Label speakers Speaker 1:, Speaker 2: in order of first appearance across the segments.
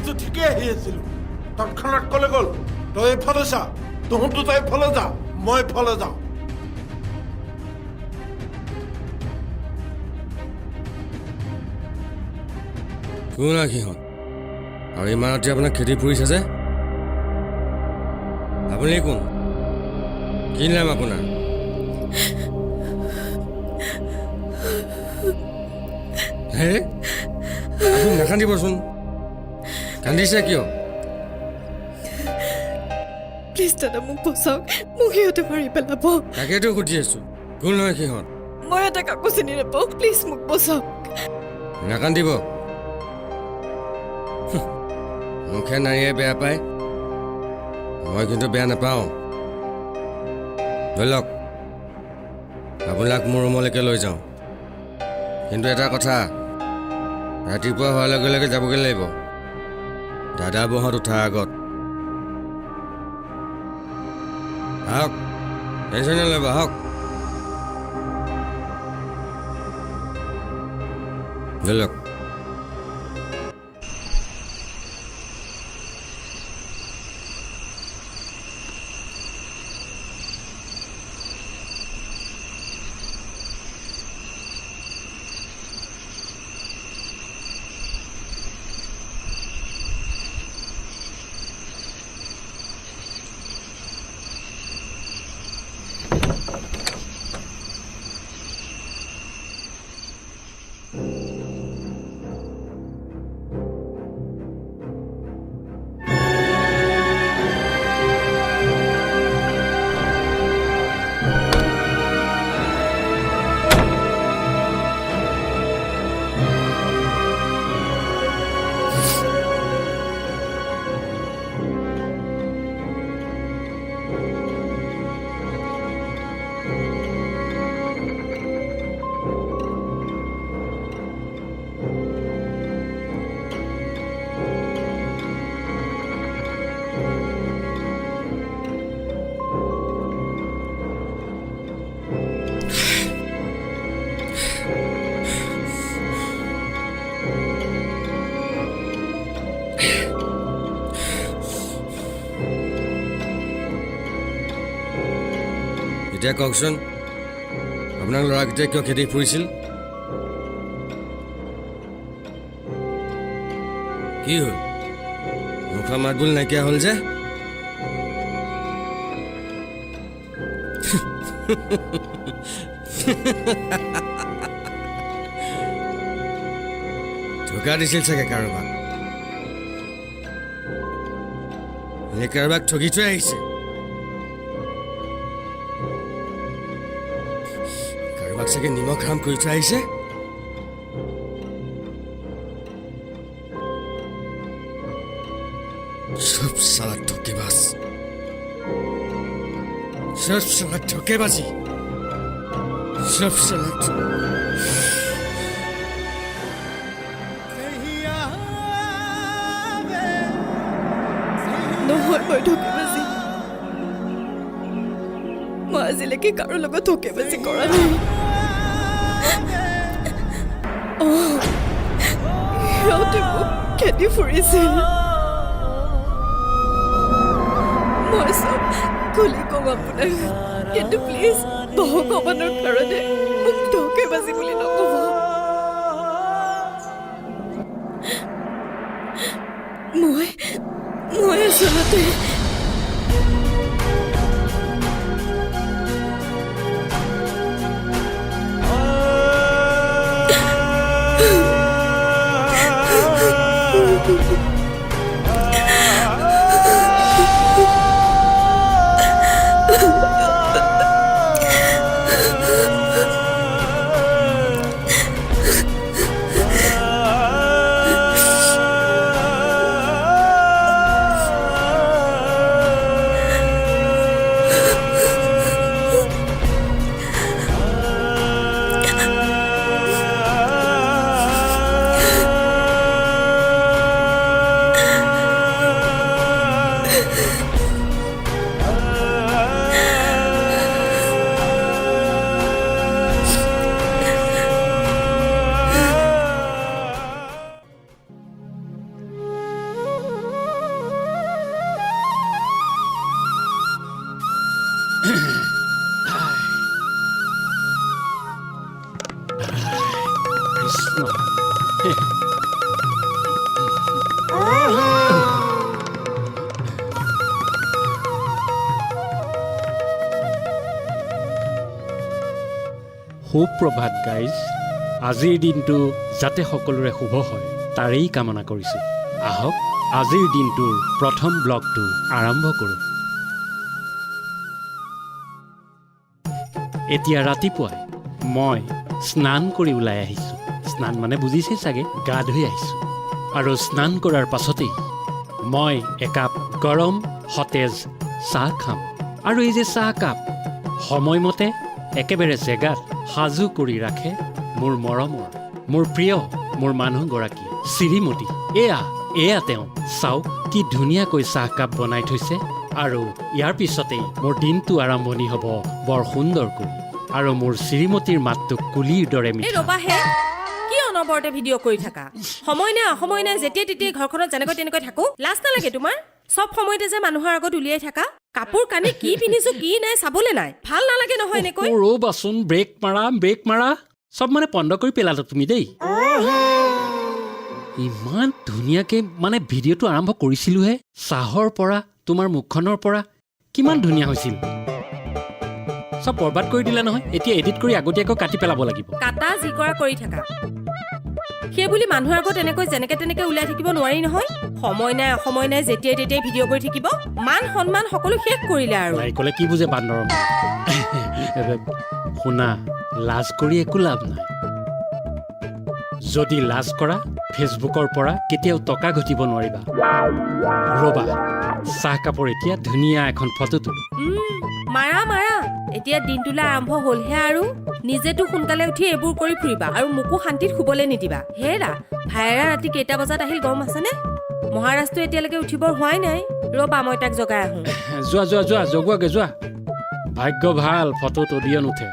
Speaker 1: আমিতো ঠিকেই আহি আছিলোঁ। তৎক্ষণাত ক'লে গ'ল? তই এইফালে চা, তহঁত দুটা এইফালে যা, মই এইফালে যাওঁ।
Speaker 2: কোন আৰু সিহঁত? আৰু ইমান ৰাতি আপোনাক খেদি ফুৰিছে যে, আপুনি কোন? কি নাম আপোনাৰ? হে, আপুনি নাকান্দিবচোন। কান্দিছে কিয়?
Speaker 3: প্লিজ দাদা, মোক বচাওক, মোক সিহঁতে মাৰি পেলাব।
Speaker 2: তাকেতো সুধি আছোঁ, কোন হয় সিহঁত?
Speaker 3: মই এটা কাকো চিনি নাপাওঁ, প্লিজ মোক বচাওক।
Speaker 2: নাকান্দিব। মুখে নাৰীয়ে বেয়া পায়, মই কিন্তু বেয়া নাপাওঁ। ধৰি লওক, আপোনাক মোৰ ৰুমলৈকে লৈ যাওঁ, কিন্তু এটা কথা, ৰাতিপুৱা হোৱাৰ লগে লগে যাবগৈ লাগিব, দাদা বৌহঁত উঠাৰ আগত। আহক, টেনশ্যন নল'ব, আহক। ধৰি লওক। এতিয়া কওকচোন, আপোনাক ল'ৰাকেইটাই কিয় খেদি ফুৰিছিল? কি হ'ল, মুখৰ মাতবোল নাইকিয়া হ'ল যে? ধোকা দিছিল চাগে কাৰোবাক, নে কাৰোবাক ঠগি থৈ আহিছে? কাৰোবাক চাগে নিমখ হাৰাম কৰি থৈ আহিছে। সব সালা ধোকেবাজ, সব সালা ধোকেবাজি, সব সালা।
Speaker 3: নহয়, মই ঢকেবাজি, মই আজিলৈকে কাৰো লগত ঢকেবাজি কৰা নাই। অঁ, সিহঁতে মোক খেদি ফুৰিছিল। মই চব খুলি কম আপোনাক, কিন্তু প্লিজ ভগৱানৰ কাৰণে মোক ঢকেবাজি বুলি নক'ব। মই মই আচলতে
Speaker 4: কৃষ্ণ। সুপ্ৰভাত গাইজ। আজিৰ দিনটো যাতে সকলোৰে শুভ হয়, তাৰেই কামনা কৰিছোঁ। আহক, আজিৰ দিনটোৰ প্ৰথম ব্লগটো আৰম্ভ কৰোঁ। এতিয়া ৰাতিপুৱাই মই স্নান কৰি ওলাই আহিছোঁ। স্নান মানে বুজিছেই চাগে, গা ধুই আহিছোঁ। আৰু স্নান কৰাৰ পাছতেই মই একাপ গৰম সতেজ চাহ খাম। আৰু এই যে চাহকাপ সময়মতে একেবাৰে জেগাত সাজু কৰি ৰাখে মোৰ মৰমৰ, মোৰ প্ৰিয়, মোৰ মানুহগৰাকী শ্ৰীমতী। এয়া এয়া তেওঁ, চাওক কি ধুনীয়াকৈ চাহকাপ বনাই থৈছে। আৰু ইয়াৰ পিছতেই মোৰ দিনটো আৰম্ভণি হ'ব বৰ সুন্দৰকৈ। আৰু মোৰ শ্ৰীমতীৰ মাতটো কুলিৰ দৰে
Speaker 5: এই
Speaker 4: মিঠা।
Speaker 5: ৰ'বাহে, কি অনবৰতে ভিডিঅ' কৰি থাকা? সময় নাই অসময় নাই, যেতিয়া তেতিয়াই ঘৰখনত যেনেকৈ তেনেকৈ থাকো, লাজ নালাগে তোমাৰ? চব সময়তে যে মানুহৰ আগত উলিয়াই থাকা, কাপোৰ কানি কি পিন্ধিছো কি নাই চাবলে নাই, ভাল নালাগে নহয় এনেকৈ।
Speaker 4: অ, ৰ'বাচোন, ব্ৰেক মাৰা, ব্ৰেক মাৰা। চব মানে পণ্ড কৰি পেলালা তুমি দেই। ইমান ধুনীয়াকে মানে ভিডিঅ'টো আৰম্ভ কৰিছিলোহে, চাহৰ পৰা, তোমাৰ মুখখনৰ পৰা কিমান ধুনীয়া হৈছিল, চব বৰবাদ কৰি দিলা নহয়। এতিয়া এডিট কৰি আগতীয়াকৈ কাটি পেলাব লাগিব।
Speaker 5: কাটা, যি কৰা কৰি থাকা, সেই বুলি মানুহৰ আগত এনেকৈ যেনেকে তেনেকে ওলাই থাকিব নোৱাৰি নহয়। সময় নাই অসময় নাই, যেতিয়াই তেতিয়াই ভিডিঅ' কৰি থাকিব, মান সন্মান সকলো শেষ কৰিলে আৰু।
Speaker 4: নাৰিকলে কি বুজে বান্দৰৰ মন। শুনা, লাজ কৰি একো লাভ নাই। যদি লাজ কৰা, ফেচবুকৰ পৰা কেতিয়াও টকা ঘটিব নোৱাৰিবা। ৰ'বা, চাহকাপৰ এতিয়া ধুনীয়া এখন ফটো তোলো।
Speaker 5: মাৰা মাৰা, এতিয়া দিনটোলৈ আৰম্ভ হ'লহে আৰু। নিজেতো সোনকালে উঠি এইবোৰ কৰি ফুৰিবা আৰু মোকো শান্তিত শুবলৈ নিদিবা। হেৰা ভায়েৰা ৰাতি কেইটা বজাত আহিল গম আছেনে? মহাৰাজটো এতিয়ালৈকে উঠিবৰ হোৱাই নাই। ৰ'বা, মই তাক জগাই আহোঁ।
Speaker 4: যোৱা যোৱা যোৱা, জগোৱাগে যোৱা। ভাগ্য ভাল ফটোত অডিঅ' নুঠে।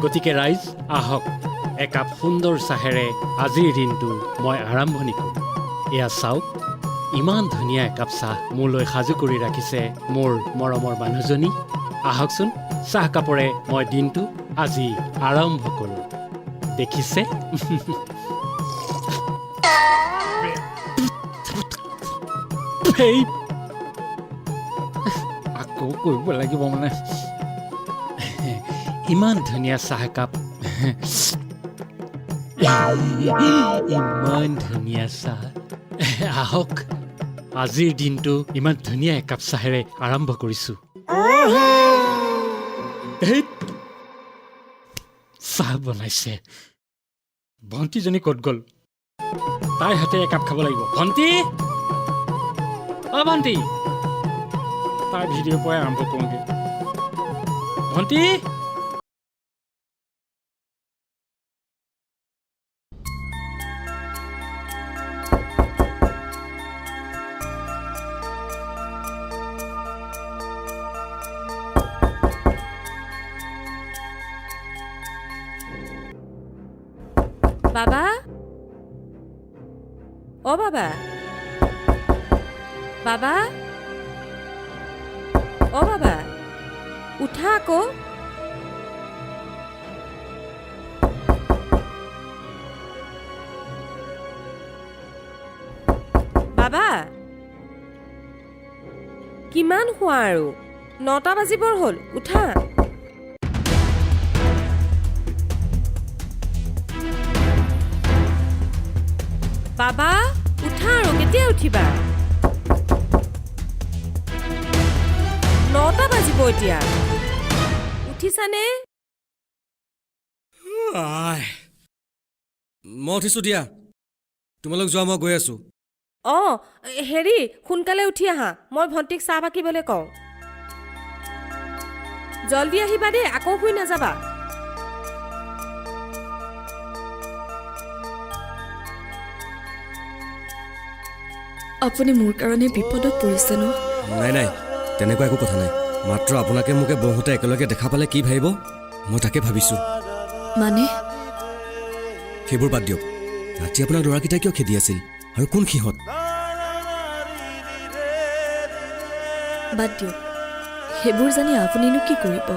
Speaker 4: গতিকে ৰাইজ, আহক একাপ সুন্দৰ চাহেৰে আজিৰ দিনটো মই আৰম্ভণি কৰোঁ। এয়া চাওক, ইমান ধুনীয়া একাপ চাহ মোলৈ সাজু কৰি ৰাখিছে মোৰ মৰমৰ মানুহজনী। আহকচোন, চাহকাপৰে মই দিনটো আজি আৰম্ভ কৰোঁ। দেখিছে, এই আকৌ কৰিব লাগিব মানে। ইমান ধুনীয়া চাহকাপ, ইমান ধুনীয়া চাহ। আহক, আজিৰ দিনটো ইমান ধুনীয়া একাপ চাহেৰে আৰম্ভ কৰিছোঁ। ধেইত, চাহ বনাইছে। ভণ্টিজনী ক'ত গ'ল? তাইৰ হাতে একাপ খাব লাগিব। ভণ্টি, অ ভণ্টি, তাৰ ভিডিঅ'ৰ পৰাই আৰম্ভ কৰোঁগৈ। ভণ্টি।
Speaker 5: বাবা, অ বাবা, বাবা, অ বাবা, উঠা আকৌ। বাবা, কিমান শোৱা আৰু, 9টা বাজিবৰ হ'ল, উঠা। বাবা, উঠা আৰু, কেতিয়া উঠিবা? 9টা বাজিব এতিয়া, উঠিছানে?
Speaker 2: মই উঠিছোঁ দিয়া, তোমালোক যোৱা, মই গৈ আছোঁ।
Speaker 5: অঁ, হেৰি, সোনকালে উঠি আহা, মই ভণ্টিক চাহ বাকিবলৈ কওঁ। জলদি আহিবা দেই, আকৌ শুই নাযাবা।
Speaker 3: আপুনি মোৰ কাৰণে বিপদত পৰিছে ন?
Speaker 2: নাই নাই, তেনেকুৱা একো কথা নাই। মাত্ৰ আপোনাকে মোকে বহুতে একেলগে দেখা পালে কি ভাবিব, মই তাকে ভাবিছোঁ।
Speaker 3: মানে?
Speaker 2: সেইবোৰ বাদ দিয়ক। ৰাতি আপোনাৰ ল'ৰাকেইটাই কিয় খেদি আছিল আৰু কোন সিহঁত?
Speaker 3: বাদ দিয়ক সেইবোৰ, জানি আপুনিনো কি কৰিব?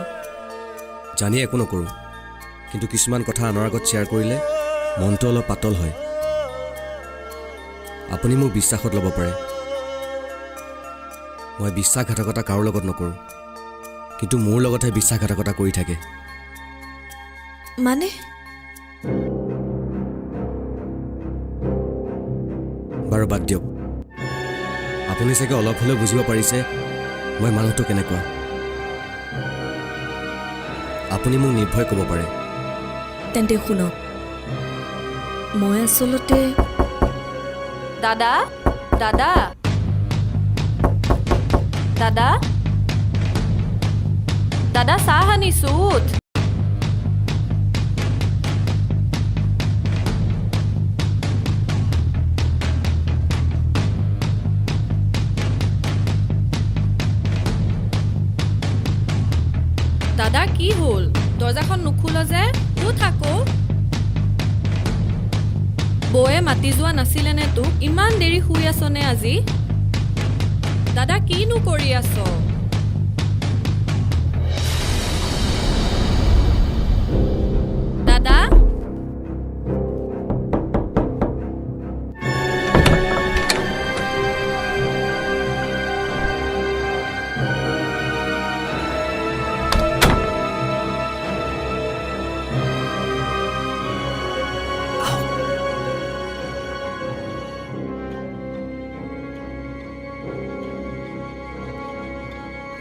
Speaker 2: জানি একো নকৰোঁ, কিন্তু কিছুমান কথা আনৰ আগত শ্বেয়াৰ কৰিলে মনটো অলপ পাতল হয়। আপুনি মোক বিশ্বাসত ল'ব পাৰে। মই বিশ্বাসঘাতকতা কাৰো লগত নকৰোঁ, কিন্তু মোৰ লগতহে বিশ্বাসঘাতকতা কৰি থাকে।
Speaker 3: মানে?
Speaker 2: বাৰু বাদ দিয়ক, আপুনি চাগে অলপ হ'লেও বুজিব পাৰিছে মই মানুহটো কেনেকুৱা। আপুনি মোক নিৰ্ভয় ক'ব পাৰে।
Speaker 3: তেন্তে শুনক, মই আচলতে
Speaker 6: দাদা, দাদা, দাদা, দাদা, চাহ আনিছো, উঠ। দাদা, কি হ'ল? দৰ্জাখন নোখোল যে? উঠ আকৌ। বৌয়ে মাতি যোৱা নাছিলেনে তোক? ইমান দেৰি শুই আছনে আজি? দাদা, কিনো কৰি আছ? দাদা,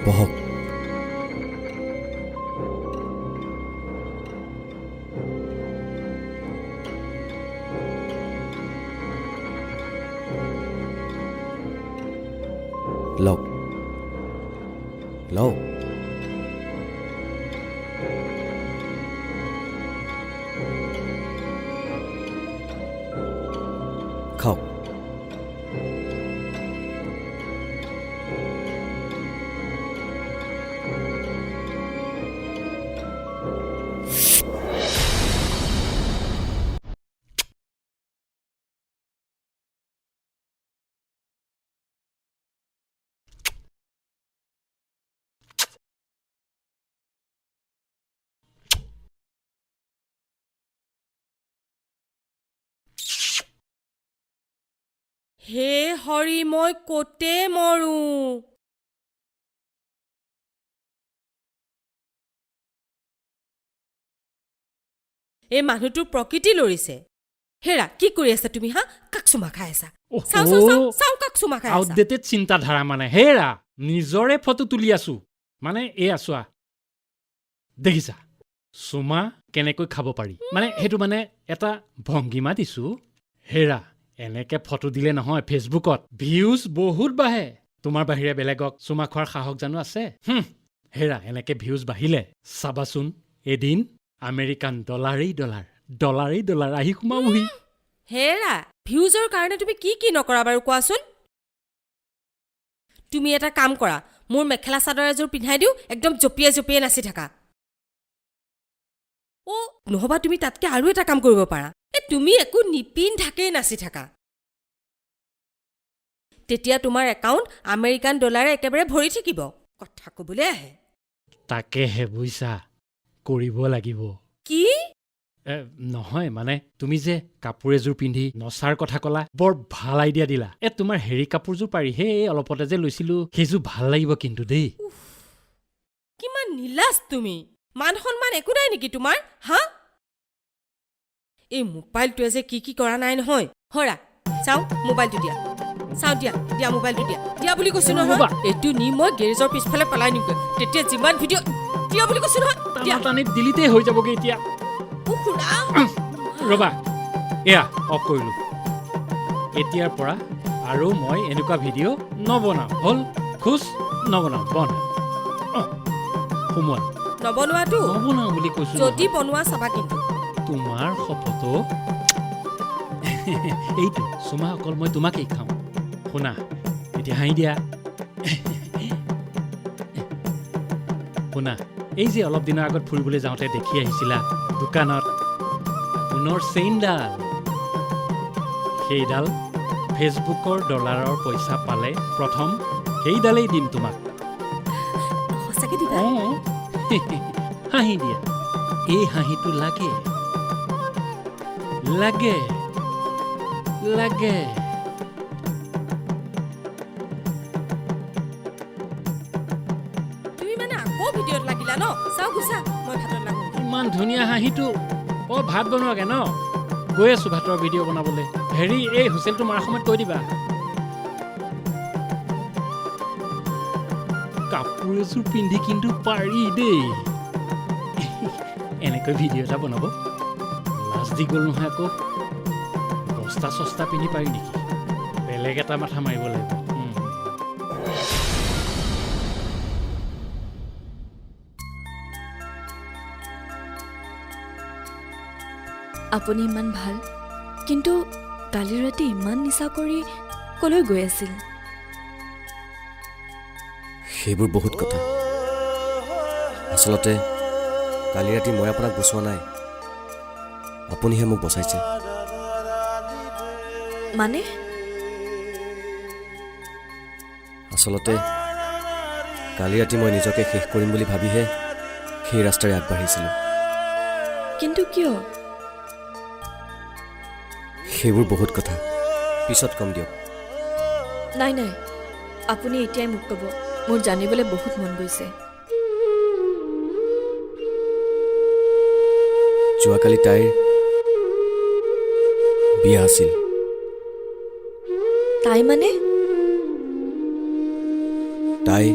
Speaker 2: বহক। লওক লওক। খাওক।
Speaker 5: হে হৰি, মই ক'তে মৰো। এই মানুহটোৰ প্ৰকৃতি লৰিছে। হেৰা, কি কৰি আছা তুমি? হা, কাক চুমা খাই আছা? চাওঁ চাওঁ চাওঁ চাওঁ, কাক চুমা খাই আছা?
Speaker 4: আউটডেটেড চিন্তাধাৰা মানে। হেৰা, নিজৰে ফটো তুলি আছো মানে। এয়া চোৱা, দেখিছা চুমা কেনেকৈ খাব পাৰি? মানে সেইটো মানে এটা ভংগীমা দিছো। হেৰা, এনেকে ফটো দিলে নহয় ফেচবুকত ভিউজ বহুত বাঢ়ে। তোমাৰ বাহিৰে বেলেগক চুমা খোৱাৰ সাহস জানো আছে? হেৰা, এনেকে ভিউজ বাঢ়িলে চাবাচোন, এদিন আমেৰিকান ডলাৰেই ডলাৰ, ডলাৰেই ডলাৰ আহি সোমাবহি।
Speaker 5: হেৰা, ভিউজৰ কাৰণে তুমি কি কি নকৰা বাৰু কোৱাচোন? তুমি এটা কাম কৰা, মোৰ মেখেলা চাদৰ এযোৰ পিন্ধাই দিওঁ, একদম জঁপিয়াই জঁপিয়াই নাচি থাকা। অ' নহবা তুমি তাতকে আৰু এটা কাম কৰিব পাৰা। এই তুমি একো নিপিন্ধাকেই নাচি থাকা, তেতিয়া তোমাৰ একাউণ্ট আমেৰিকান ডলাৰে একেবাৰে ভৰি থাকিব। কথা ক'বলৈ আহে।
Speaker 4: তাকেহে বুইছা, কৰিব লাগিব।
Speaker 5: কি?
Speaker 4: নহয় মানে তুমি যে কাপোৰ এযোৰ পিন্ধি নচাৰ কথা ক'লা, বৰ ভাল আইডিয়া দিলা। তোমাৰ হেৰি কাপোৰযোৰ পাৰি, সেই অলপতে যে লৈছিলো সেইযোৰ ভাল লাগিব কিন্তু দেই।
Speaker 5: কিমান নিলাজ তুমি! মান সন্মান একো নাই নেকি তোমাৰ? হা, এই মোবাইলটোৱে যে কি কি কৰা নাই নহয়। হৰা, চাওঁ মোবাইলটো দিয়া, চাওঁ, দিয়া দিয়া, মোবাইলটো দিয়া, দিয়া বুলি কৈছো নহয়।
Speaker 4: ৰ'বা।
Speaker 5: এইটো নি মই গেৰেজৰ পিছফালে পেলাই নিমগৈ, তেতিয়া যিমান ভিডিঅ' দিয়া বুলি কৈছো নহয়, দিয়া।
Speaker 4: টানি ডিলিটেই হৈ যাবগৈ এতিয়া।
Speaker 5: অ, শুনা।
Speaker 4: ৰ'বা, এয়া অফ কৰিলোঁ। এতিয়াৰ পৰা আৰু মই এনেকুৱা ভিডিঅ' নবনাওঁ। হ'ল খোজ, নবনাওঁ, বন্ধ। অঁ, সোমোৱা।
Speaker 5: নবনোৱাটো?
Speaker 4: নবনাওঁ বুলি কৈছোঁ
Speaker 5: যদি
Speaker 4: নহয়।
Speaker 5: বনোৱা চাবা কিন্তু।
Speaker 4: তোমাৰ শপতো, এইটো চুমা অকল মই তোমাকেই খাওঁ। শুনা, এতিয়া হাঁহি দিয়া। শুনা, এই যে অলপ দিনৰ আগত ফুৰিবলৈ যাওঁতে দেখি আহিছিলা দোকানত সোণৰ চেইনডাল, সেইডাল ফেচবুকৰ ডলাৰৰ পইচা পালে প্ৰথম সেইডালেই দিম তোমাক।
Speaker 5: সঁচাকে দিবা?
Speaker 4: অঁ, হাঁহি দিয়া। এই হাঁহিটো লাগে লাগে লাগে।
Speaker 5: তুমি মানে আকৌ ভিডিঅ'ত লাগিলা ন? চাওঁ গুচা, মই ভাতত লাগো।
Speaker 4: ইমান ধুনীয়া হাঁহিটো। অ' ভাত বনোৱাগে ন? গৈ আছোঁ ভাতৰ ভিডিঅ' বনাবলৈ। হেৰি, এই হুইচেলটো মৰাৰ সময়ত কৈ দিবা। কাপোৰ এযোৰ পিন্ধি কিন্তু পাৰি দেই এনেকৈ ভিডিঅ' এটা বনাব। লাজ দি গ'ল নহয় আকৌ। বস্তা চস্তা পিন্ধি পাৰি নেকি? বেলেগ এটা মাথা মাৰিব লাগিব।
Speaker 3: আপুনি ইমান ভাল, কিন্তু কালি ৰাতি ইমান নিচা কৰি কলৈ গৈ আছিল?
Speaker 2: সেইবোৰ বহুত কথা। আচলতে কালি ৰাতি মই আপোনাক বচোৱা নাই, আপুনিহে মোক বচাইছে।
Speaker 3: মানে?
Speaker 2: আচলতে কালি ৰাতি মই নিজকে শেষ কৰিম বুলি ভাবিহে সেই ৰাস্তাৰে আগবাঢ়িছিলোঁ।
Speaker 3: কিন্তু কিয়?
Speaker 2: সেইবোৰ বহুত কথা, পিছত কম দিয়ক।
Speaker 3: নাই নাই, আপুনি এতিয়াই মোক ক'ব, মোৰ জানিবলৈ বহুত মন গৈছে।
Speaker 2: যোৱাকালি তাইৰ বিয়া আছিল।
Speaker 3: তাই মানে?
Speaker 2: তাই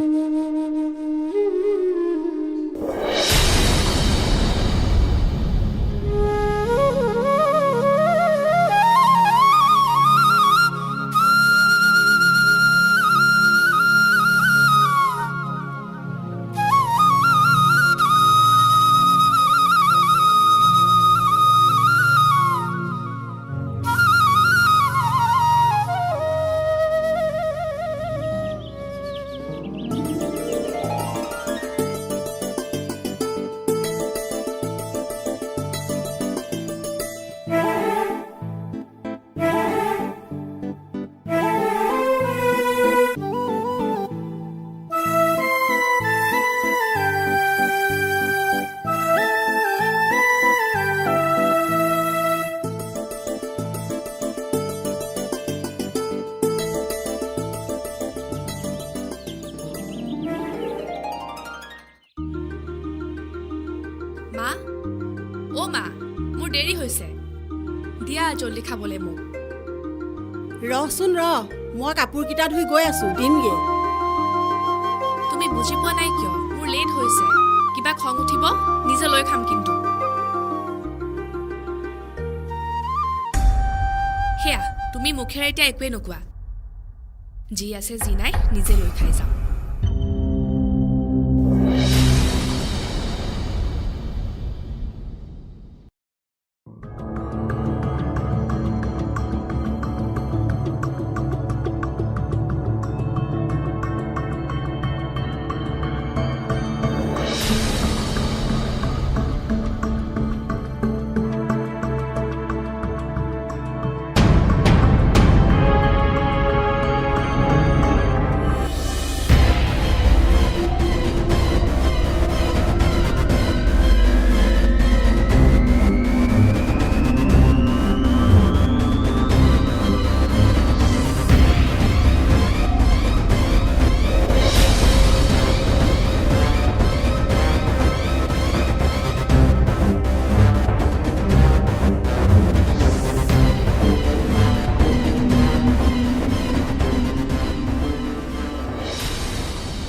Speaker 7: মা, অ' মা, মোৰ দেৰি হৈছে, দিয়া জল্দি খাবলৈ মোক।
Speaker 8: ৰহচোন ৰহ, মই কাপোৰকেইটা ধুই গৈ আছো, দিমগে।
Speaker 7: তুমি বুজি পোৱা নাই কিয়? মোৰ লেট হৈছে। কিবা খং উঠিব, নিজে লৈ খাম কিন্তু। সেয়া তুমি মুখেৰে এতিয়া একোৱেই নোকোৱা, যি আছে যি নাই নিজে লৈ খাই যাওঁ।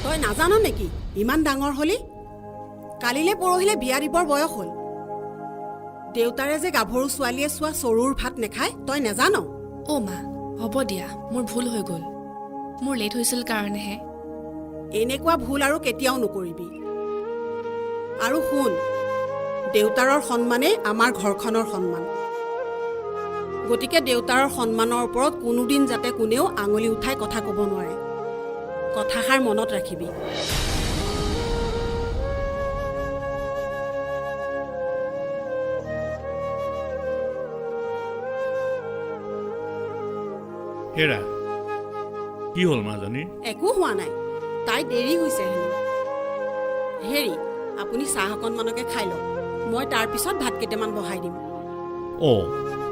Speaker 8: তই নাজান নেকি ইমান ডাঙৰ হলি? কালিলে পৰহিলে বিয়া দিবৰ বয়স হ'ল। দেউতাৰে যে গাভৰু ছোৱালীয়ে চোৱা চৰুৰ ভাত নেখায় তই নেজান?
Speaker 7: অ' মা, হ'ব দিয়া, মোৰ ভুল হৈ গ'ল। মোৰ লেট হৈছিল কাৰণেহে।
Speaker 8: এনেকুৱা ভুল আৰু কেতিয়াও নকৰিবি। আৰু শুন, দেউতাৰৰ সন্মানেই আমাৰ ঘৰখনৰ সন্মান। গতিকে দেউতাৰৰ সন্মানৰ ওপৰত কোনোদিন যাতে কোনেও আঙুলি উঠাই কথা ক'ব নোৱাৰে। কথাষাৰ মনত ৰাখিবি।
Speaker 9: হেৰা, কি হ'ল মাজনীৰ?
Speaker 8: একো হোৱা নাই, তাই দেৰি হৈছে হেনো। হেৰি, আপুনি চাহ অকণমানকে খাই লওক, মই তাৰপিছত ভাত কেইটামান বহাই দিম।
Speaker 9: অঁ,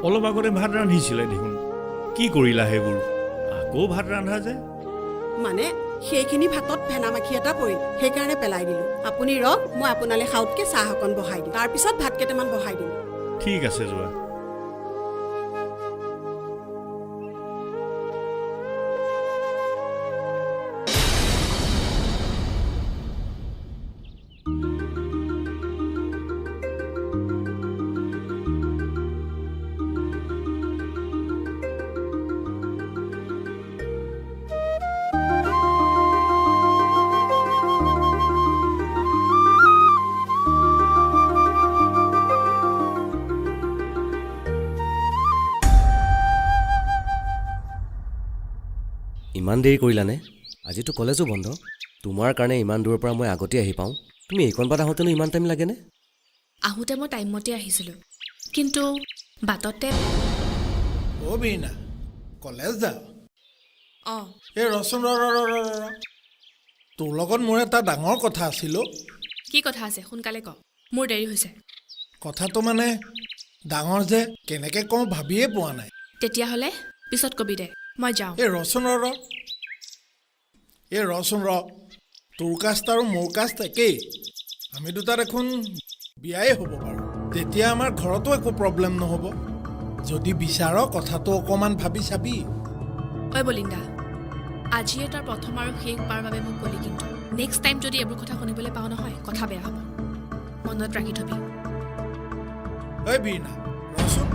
Speaker 9: অলপ আগতে ভাত ৰান্ধিছিলে দেখোন, কি কৰিলা সেইবোৰ? আকৌ ভাত ৰান্ধা যে?
Speaker 8: মানে সেইখিনি ভাতত ভেনা মাখি এটা পৰিল, সেইকাৰণে পেলাই দিলোঁ। আপুনি ৰওক, মই আপোনালৈ সাউতকৈ চাহ অকণ বহাই দিম, তাৰপিছত ভাত কেইটামান বহাই দিম।
Speaker 9: ঠিক আছে, যোৱা।
Speaker 2: ইমান দেৰি কৰিলানে? আজিতো কলেজো বন্ধ। তোমাৰ কাৰণে ইমান দূৰৰ পৰা মই আগতেই আহি পাওঁ, তুমি এইকণ বাট আহোঁতেনো ইমান টাইম লাগেনে?
Speaker 7: আহোঁতে মই টাইমমতে আহিছিলোঁ, কিন্তু বাটতে।
Speaker 1: অ' বীণা, কলেজ যা?
Speaker 7: অঁ।
Speaker 1: এই ৰচোন, ৰ ৰ ৰ ৰ ৰ, তোৰ লগত মোৰ এটা ডাঙৰ কথা আছিল অ'।
Speaker 7: কি কথা আছে সোনকালে ক, মোৰ দেৰি হৈছে।
Speaker 1: কথাটো মানে ডাঙৰ যে, কেনেকৈ কওঁ ভাবিয়ে পোৱা নাই।
Speaker 7: তেতিয়াহ'লে পিছত কবি দে, মই যাওঁ।
Speaker 1: এই ৰচোন ৰ ৰ, এই ৰচোন ৰ, তোৰ কাষ্ট আৰু মোৰ কাষ্ট একেই, আমি দুটা দেখোন বিয়াই হ'ব পাৰোঁ, তেতিয়া আমাৰ ঘৰতো একো প্ৰব্লেম নহ'ব। যদি বিচাৰ কথাটো অকণমান ভাবি চাবি।
Speaker 7: ঐ বলিন্দা, আজিয়ে তই প্ৰথম আৰু শেষবাৰৰ বাবে মোক ক'লি, কিন্তু নেক্সট টাইম যদি এইবোৰ কথা শুনিবলৈ পাওঁ নহয়, কথা বেয়া হ'ব, মনত ৰাখি থবি।
Speaker 1: ঐ বীণা, ৰচোন।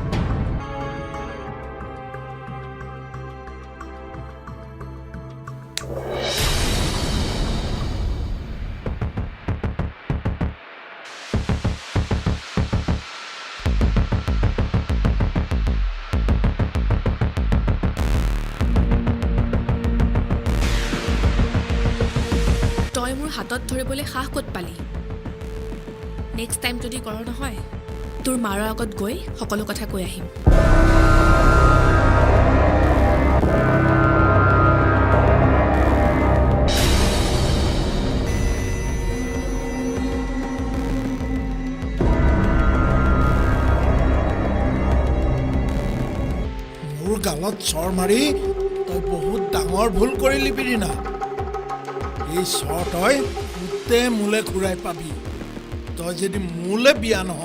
Speaker 7: তই মোৰ হাতত ধৰিবলৈ সাহ ক'ত পালি? নেক্সট টাইম যদি কৰ নহয়, তোৰ মাৰৰ আগত গৈ সকলো কথা কৈ আহিম।
Speaker 1: মোৰ গালত চৰ মাৰি তই বহুত ডাঙৰ ভুল কৰিলি বিৰিণা। এই চৰ তই গোটেই মোলে ঘূৰাই পাবি। তই যদি মোলে বিয়া নহ,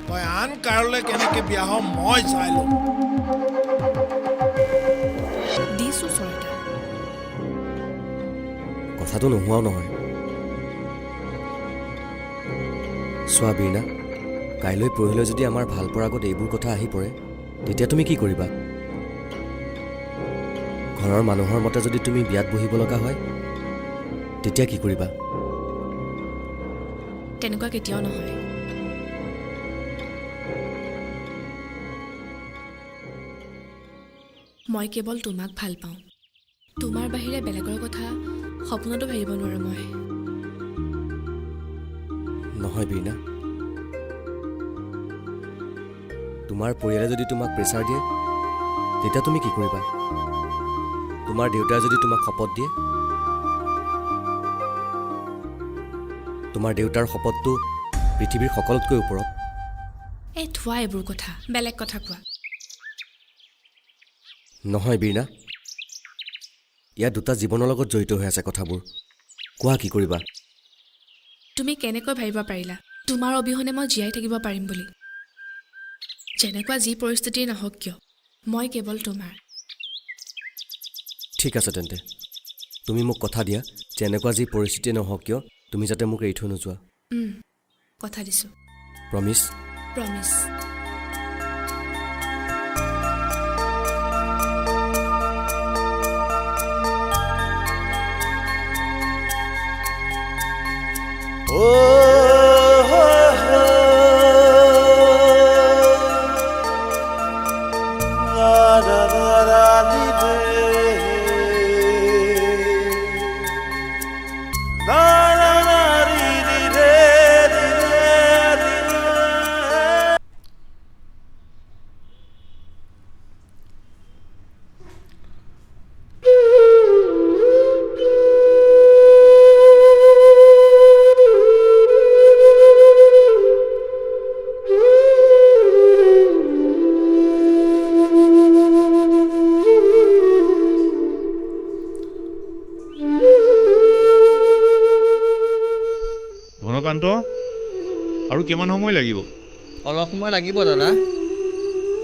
Speaker 1: তই আন কাৰলৈ কেনেকৈ বিয়া হ মই চাই ল'ম।
Speaker 7: দিছোঁ চৰ এটা।
Speaker 2: কথাটো নোহোৱাও নহয়। চোৱা বীণা, কাইলৈ পৰহিলৈ যদি আমাৰ ভাল পোৱাৰ আগত এইবোৰ কথা আহি পৰে, তেতিয়া তুমি কি কৰিবা? ঘৰৰ মানুহৰ মতে যদি তুমি বিয়াত বহিব লগা হয়, তেতিয়া কি কৰিবা?
Speaker 7: তেনেকুৱা কেতিয়াও নহয়। মই কেৱল তোমাক ভাল পাওঁ, তোমাৰ বাহিৰে বেলেগৰ কথা সপোনতো ভাবিব নোৱাৰোঁ মই।
Speaker 2: নহয় বীণা, তোমাৰ পৰিয়ালে যদি তোমাক প্ৰেছাৰ দিয়ে, তেতিয়া তুমি কি কৰিবা? তোমাৰ দেউতাই যদি তোমাক শপত দিয়ে, তোমাৰ দেউতাৰ শপতটো পৃথিৱীৰ সকলোতকৈ ওপৰত।
Speaker 7: এই থোৱা এইবোৰ কথা, বেলেগ কথা কোৱা।
Speaker 2: নহয় বীণা, ইয়াত দুটা জীৱনৰ লগত জড়িত হৈ আছে কথাবোৰ। কোৱা কি কৰিবা?
Speaker 7: তুমি কেনেকৈ ভাবিব পাৰিলা তোমাৰ অবিহনে মই জীয়াই থাকিব পাৰিম বুলি? যেনেকুৱা যি পৰিস্থিতিয়েই নহওক কিয়, মই কেৱল তোমাৰ।
Speaker 2: ঠিক আছে তেন্তে, তুমি মোক কথা দিয়া, যেনেকুৱা যি পৰিস্থিতিয়ে নহওক কিয় তুমি যাতে মোক এৰি থৈ নোযোৱা।
Speaker 7: কথা দিছোঁ।
Speaker 2: প্ৰমিছ?
Speaker 7: প্ৰমিছ।
Speaker 9: সুকান্ত, আৰু কিমান সময় লাগিব?
Speaker 10: অলপ সময় লাগিব দাদা।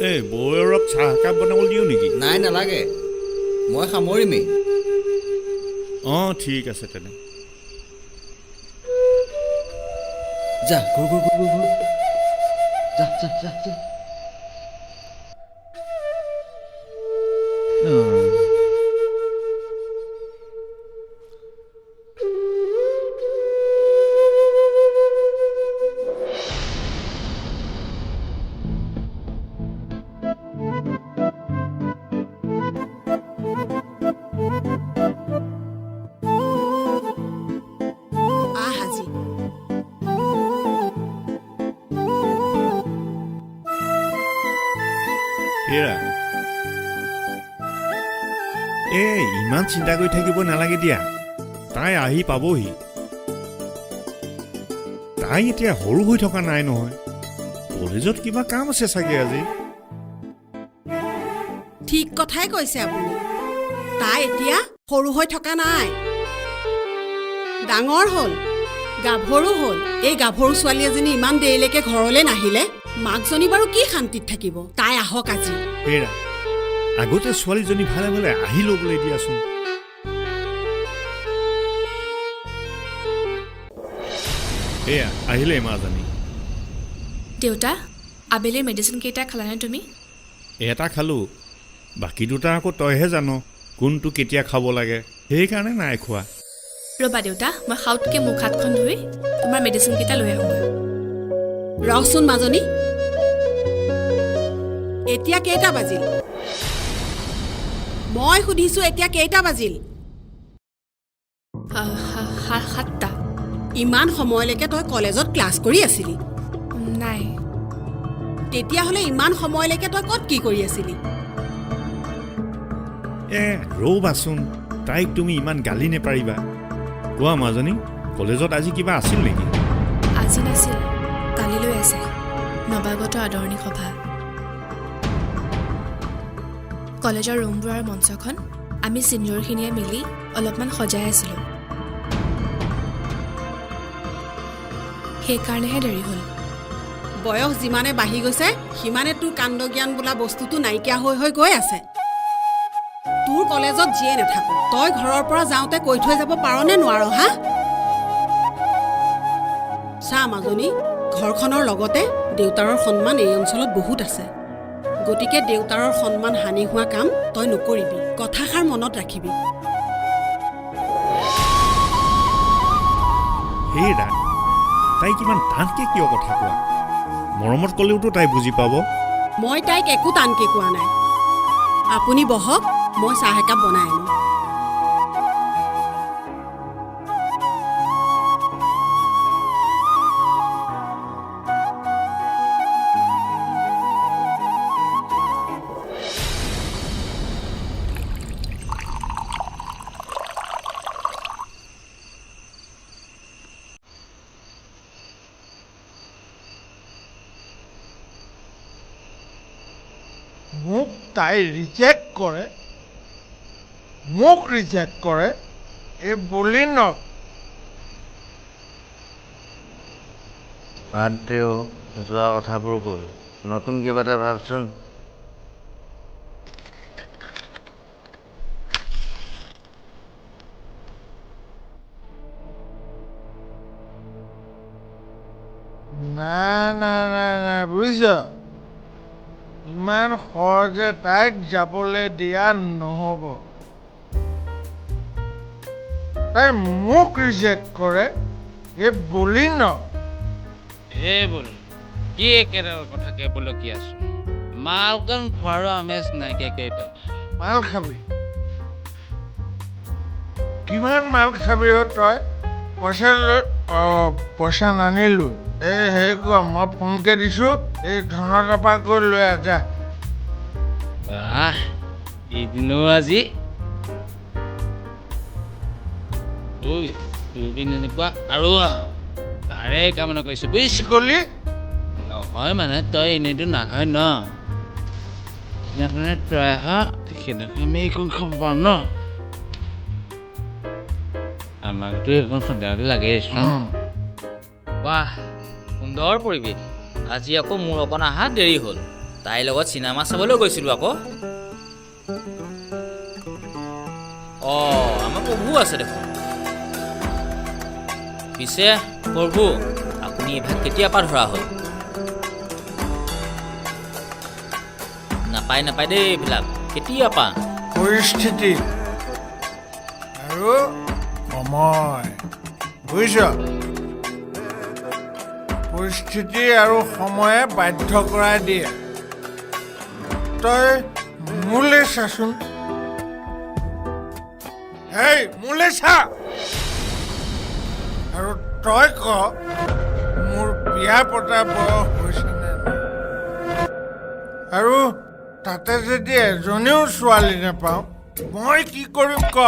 Speaker 9: এই বৌৱেৰক চাহ একাপ বনাবলৈ দিওঁ নেকি?
Speaker 10: নাই, নালাগে, মই সামৰিমেই।
Speaker 9: অঁ, ঠিক আছে তেনে।
Speaker 10: যা, ঘূৰ ঘূৰ ঘূৰ ঘূৰ, যা যা যা যা।
Speaker 8: আহ আজি।
Speaker 9: হেৰা, এই ইমান চিন্তা কৰি থাকিব নালাগে দিয়া, তাই আহি পাবহি। তাই এতিয়া সৰু হৈ থকা নাই নহয়, কলেজত কিবা কাম আছে চাগে আজি।
Speaker 8: ঠিক কথাই কৈছে আপুনি। তাই এতিয়া সৰু হৈ থকা নাই, ডাঙৰ হ'ল, গাভৰু হ'ল। এই গাভৰু ছোৱালী এজনী ইমান দেৰিলৈকে ঘৰলৈ নাহিলে মাকজনী বাৰু কি শান্তিত থাকিব? তাই আহক আজি।
Speaker 9: হেৰা, আগতে ছোৱালীজনী ভালে ভালে আহি ল'বলৈ দিয়াচোন। এয়া আহিলে মাজনী।
Speaker 7: দেউতা, আবেলিৰ মেডিচিন কেইটা খালানে তুমি?
Speaker 9: এটা খালোঁ, বাকী দুটা আকৌ তইহে জান কোনটো কেতিয়া খাব লাগে, সেইকাৰণে নাই খোৱা।
Speaker 7: ৰ'বা দেউতা, মই সাউতকৈ মুখ হাতখন ধুই তোমাৰ মেডিচিন কেইটা লৈ আহোঁগৈ।
Speaker 8: ৰহচোন মাজনী, এতিয়া কেইটা বাজিল? মই সুধিছোঁ এতিয়া কেইটা বাজিল?
Speaker 7: 7টা।
Speaker 8: ইমান সময়লৈকে তই কলেজত ক্লাছ কৰি আছিলি?
Speaker 7: নাই।
Speaker 8: তেতিয়াহ'লে ইমান সময়লৈকে তই ক'ত কি কৰি আছিলি?
Speaker 9: এ ৰ'বাচোন, তাইক তুমি ইমান গালি নেপাৰিবা। কোৱা মাজনী, কলেজত আজি কিবা আছিল নেকি?
Speaker 7: আজি নাছিল, কালিলৈ আছে নৱাগত আদৰণি সভা। কলেজৰ ৰুমবোৰৰ মঞ্চখন আমি ছিনিয়ৰখিনিয়ে মিলি অলপমান সজাই আছিলোঁ, সেইকাৰণেহে দেৰি হ'ল।
Speaker 8: বয়স যিমানে বাঢ়ি গৈছে সিমানে তোৰ কাণ্ড জ্ঞান বোলা বস্তুটো নাইকিয়া হৈ হৈ গৈ আছে। তোৰ কলেজত যিয়ে নাথাকো, তই ঘৰৰ পৰা যাওঁতে কৈ থৈ যাব পাৰনে নোৱাৰ? হা চা মাজনী, ঘৰখনৰ লগতে দেউতাৰৰ সন্মান এই অঞ্চলত বহুত আছে, গতিকে দেউতাৰৰ সন্মান হানি হোৱা কাম তই নকৰিবি। কথাষাৰ মনত ৰাখিবি।
Speaker 9: হেৰা, তাইক ইমান টানকৈ কিয় কথা কোৱা? মৰমত ক'লেওতো তাই বুজি পাব।
Speaker 8: মই তাইক একো টানকৈ কোৱা নাই। আপুনি বহক, মই চাহ একাপ বনাই আনো।
Speaker 1: মোক তাই ৰিজেক্ট কৰে, মোক ৰিজেক্ট কৰে এই বলিনক।
Speaker 11: বাদ দেও, যোৱা কথাবোৰ গ'ল, নতুন কিবা এটা ভাবচোন।
Speaker 1: নাই নাই নাই নাই, বুজিছ, ইমান সহজে তাইক যাবলৈ দিয়া নহ'ব। তাই মোক ৰিজেক্ট কৰে এই বলিনক।
Speaker 12: এই বল কি একেডাল কথাকে বলকি আছো, মালকণ খোৱাৰো আমেজ নাইকিয়া কৰি পেলাই।
Speaker 1: মাল খাবি? কিমান মাল খাবি অ তই? পইচা লৈ, অঁ পইচা নানিলোঁ। এই হেৰি কৰ, মই ফোনকে দিছোঁ, এই ধনৰ পৰা গৈ লৈ আহ যা।
Speaker 12: বাহ, এদিনো আজি ঐ দুদিন এনেকুৱা আৰু তাৰে কামনা কৰিছোঁ বুজিছ।
Speaker 1: কলি
Speaker 12: নহয় মানে তই এনেইতো নাহয় ন, সেইদিনাখনে তই আহ, সেইদিনাখন আমি এইখন খাব পাৰোঁ ন। আমাকতো এইখন সদায় লাগেই। বাহ, সুন্দৰ পৰিৱেশ। আজি আকৌ মোৰ অকণ অহা দেৰি হ'ল, তাইৰ লগত চিনেমা চাবলৈ গৈছিলোঁ আকৌ। অঁ, আমাৰ প্ৰভু আছে দেখোন। পিছে প্ৰভু, আপুনি এইভাগ কেতিয়াৰ পৰা ধৰা হ'ল? নাপায় নাপায় দেই এইবিলাক, কেতিয়াৰ পৰা?
Speaker 1: পৰিস্থিতি আৰু সময়, বুজিছ? পৰিস্থিতি আৰু সময়ে বাধ্য কৰাই দিয়ে। তই মোলৈ চাচোন, এই মোলৈ চা, আৰু তই ক, মোৰ বিয়া পতা বয়স হৈছে নে নাই? আৰু তাতে যদি এজনীও ছোৱালী নাপাওঁ, মই কি কৰিম ক?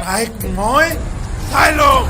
Speaker 1: তাইক মই চাই লম।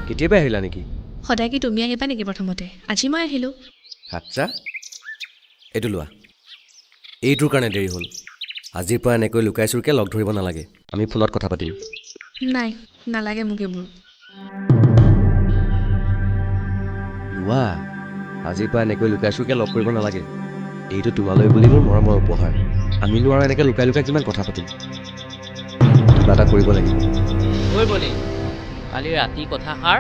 Speaker 2: কেতিয়াবা আহিলা নেকি?
Speaker 7: সদায় কি তুমি আহিবা নেকি প্ৰথমতে? আজি মই আহিলোঁ।
Speaker 2: আচ্ছা, এইটো লোৱা। এইটোৰ কাৰণে দেৰি হ'ল। আজিৰ পৰা এনেকৈ লুকাই চুৰকৈ লগ ধৰিব নালাগে, আমি ফোনত কথা পাতিম।
Speaker 7: নাই, নালাগে মোক এইবোৰ।
Speaker 2: লোৱা, আজিৰ পৰা এনেকৈ লুকাই চুৰকৈ লগ কৰিব নালাগে। এইটো তোমালৈ বুলি মোৰ মৰমৰ উপহাৰ। আমি নোৱাৰোঁ এনেকৈ লুকাই লুকাই কিমান কথা পাতিম। কিবা এটা কৰিব লাগিব।
Speaker 12: কালি ৰাতি কথাষাৰ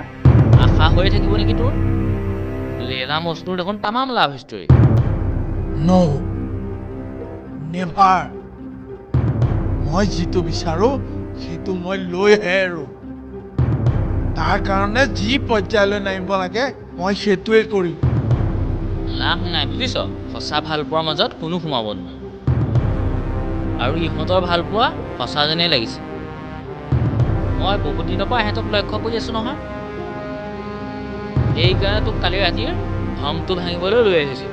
Speaker 12: আশা হৈয়ে থাকিব নেকি তোৰ? লেলা মজনুৰ দেখোন তামাম লাভ হিষ্টৰী।
Speaker 1: ন', নেভাৰ। মই যিটো বিচাৰোঁ সেইটো মই লৈহে এৰো। তাৰ কাৰণে যি পৰ্যায়লৈ নামিব লাগে মই সেইটোৱে কৰিম।
Speaker 12: লাভ নাই বুজিছ, সঁচা ভালপোৱাৰ মাজত কোনো সোমাব নোৱাৰে। আৰু ইহঁতৰ ভালপোৱা সঁচা যেনেই লাগিছে। মই বহুত দিনৰ পৰা ইহঁতক লক্ষ্য কৰি আছোঁ নহয়, সেইকাৰণে তোক কালি ৰাতিৰ ভ্ৰমটো ভাঙিবলৈ লৈ আহিছোঁ।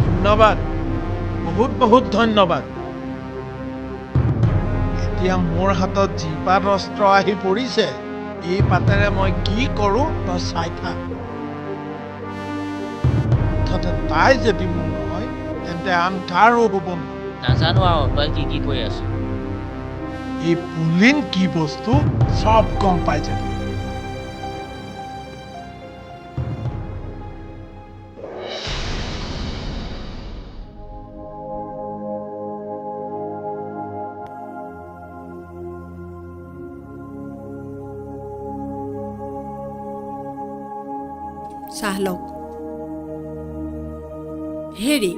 Speaker 1: ধন্যবাদ, বহুত বহুত ধন্যবাদ। এতিয়া মোৰ হাতত যি পাত অস্ত্ৰ আহি পৰিছে, এই পাতেৰে মই কি কৰোঁ তই চাই থাক। মুঠতে তাই যদি মোৰ নহয়, তেন্তে আন কাৰো হ'ব নহয়।
Speaker 12: নাজানো আৰু তই কি কি কৰি আছ।
Speaker 1: এই পুলিন কি বস্তু চব গম পাই যাবি।
Speaker 8: চাহ লওক। হেৰি,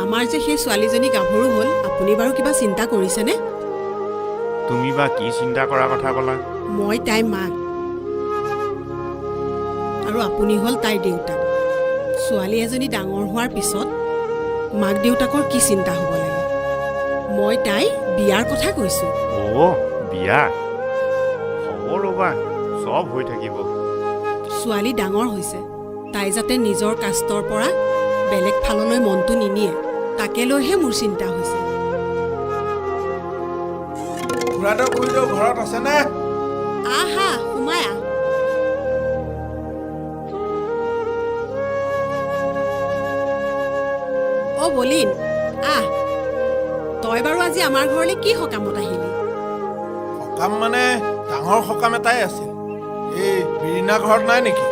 Speaker 8: আমাৰ যে সেই ছোৱালীজনী গাভৰু হ'ল, আপুনি বাৰু কিবা চিন্তা কৰিছেনে?
Speaker 9: তুমি বা কি চিন্তা কৰাৰ কথা ক'লা?
Speaker 8: মই তাইৰ মাক আৰু আপুনি হ'ল তাইৰ দেউতাক। ছোৱালী এজনী ডাঙৰ হোৱাৰ পিছত মাক দেউতাকৰ কি চিন্তা হ'ব লাগে? মই তাই বিয়াৰ কথা কৈছোঁ।
Speaker 9: অ' বিয়া হ'ব, ৰ'বা, চব হৈ থাকিব।
Speaker 8: ছোৱালী ডাঙৰ হৈছে, তাই যাতে নিজৰ কাষ্টৰ পৰা বেলেগ ফাললৈ মনটো নিনিয়ে, তাকে লৈহে মোৰ চিন্তা হৈছে।
Speaker 1: খুৰাদেউ খুৰীদেউ ঘৰত আছেনে?
Speaker 8: আহা, সোমাই আহ। অ বলিন, আহ। তই বাৰু আজি আমাৰ ঘৰলৈ কি সকামত আহিলি?
Speaker 1: সকাম মানে ডাঙৰ সকাম এটাই আছিল। এই বিৰিণা ঘৰত নাই নেকি?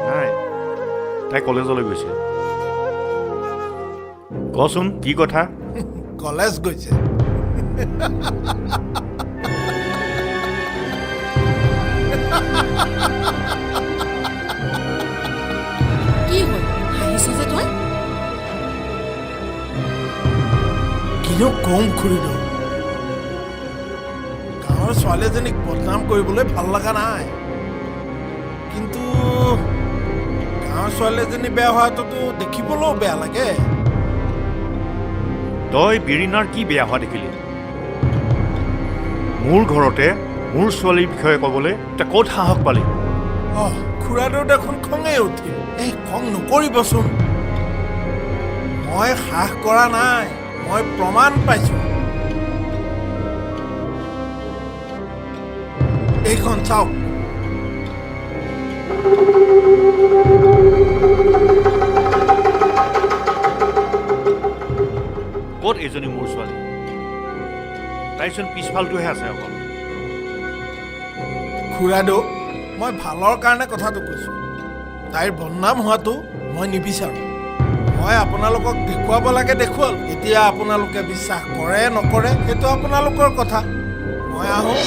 Speaker 9: নাই, তাই কলেজলৈ গৈছে। কচোন কি কথা?
Speaker 1: কলেজ গৈছে?
Speaker 8: কি হ'ল, হাঁহিছ যে তই?
Speaker 1: কিনো কম খুৰীদেউ, গাঁৱৰ ছোৱালী এজনীক বদনাম কৰিবলৈ ভাল লগা নাই, কিন্তু গাঁৱৰ ছোৱালী এজনী বেয়া হোৱাটোতো দেখিবলৈও বেয়া লাগে।
Speaker 9: তই বিৰিণাৰ কি বেয়া হোৱা দেখিলি? মোৰ ঘৰতে মোৰ ছোৱালীৰ বিষয়ে ক'বলৈ তই ক'ত সাহস পালি?
Speaker 1: অঁ, খুৰাদেউ দেখোন খঙেই উঠিল। এই খং নকৰিবচোন, মই সাহ কৰা নাই, মই প্ৰমাণ পাইছো। এইখন চাওক।
Speaker 9: ক'ত এইজনী মোৰ ছোৱালী? তাইচোন পিছফালটোহে আছে অকল।
Speaker 1: খুৰাদেউ, মই ভালৰ কাৰণে কথাটো কৈছোঁ, তাইৰ বদনাম হোৱাটো মই নিবিচাৰোঁ। মই আপোনালোকক দেখুৱাব লাগে দেখুৱালোঁ, এতিয়া আপোনালোকে বিশ্বাস কৰে নকৰে সেইটো আপোনালোকৰ কথা। মই আহোঁ।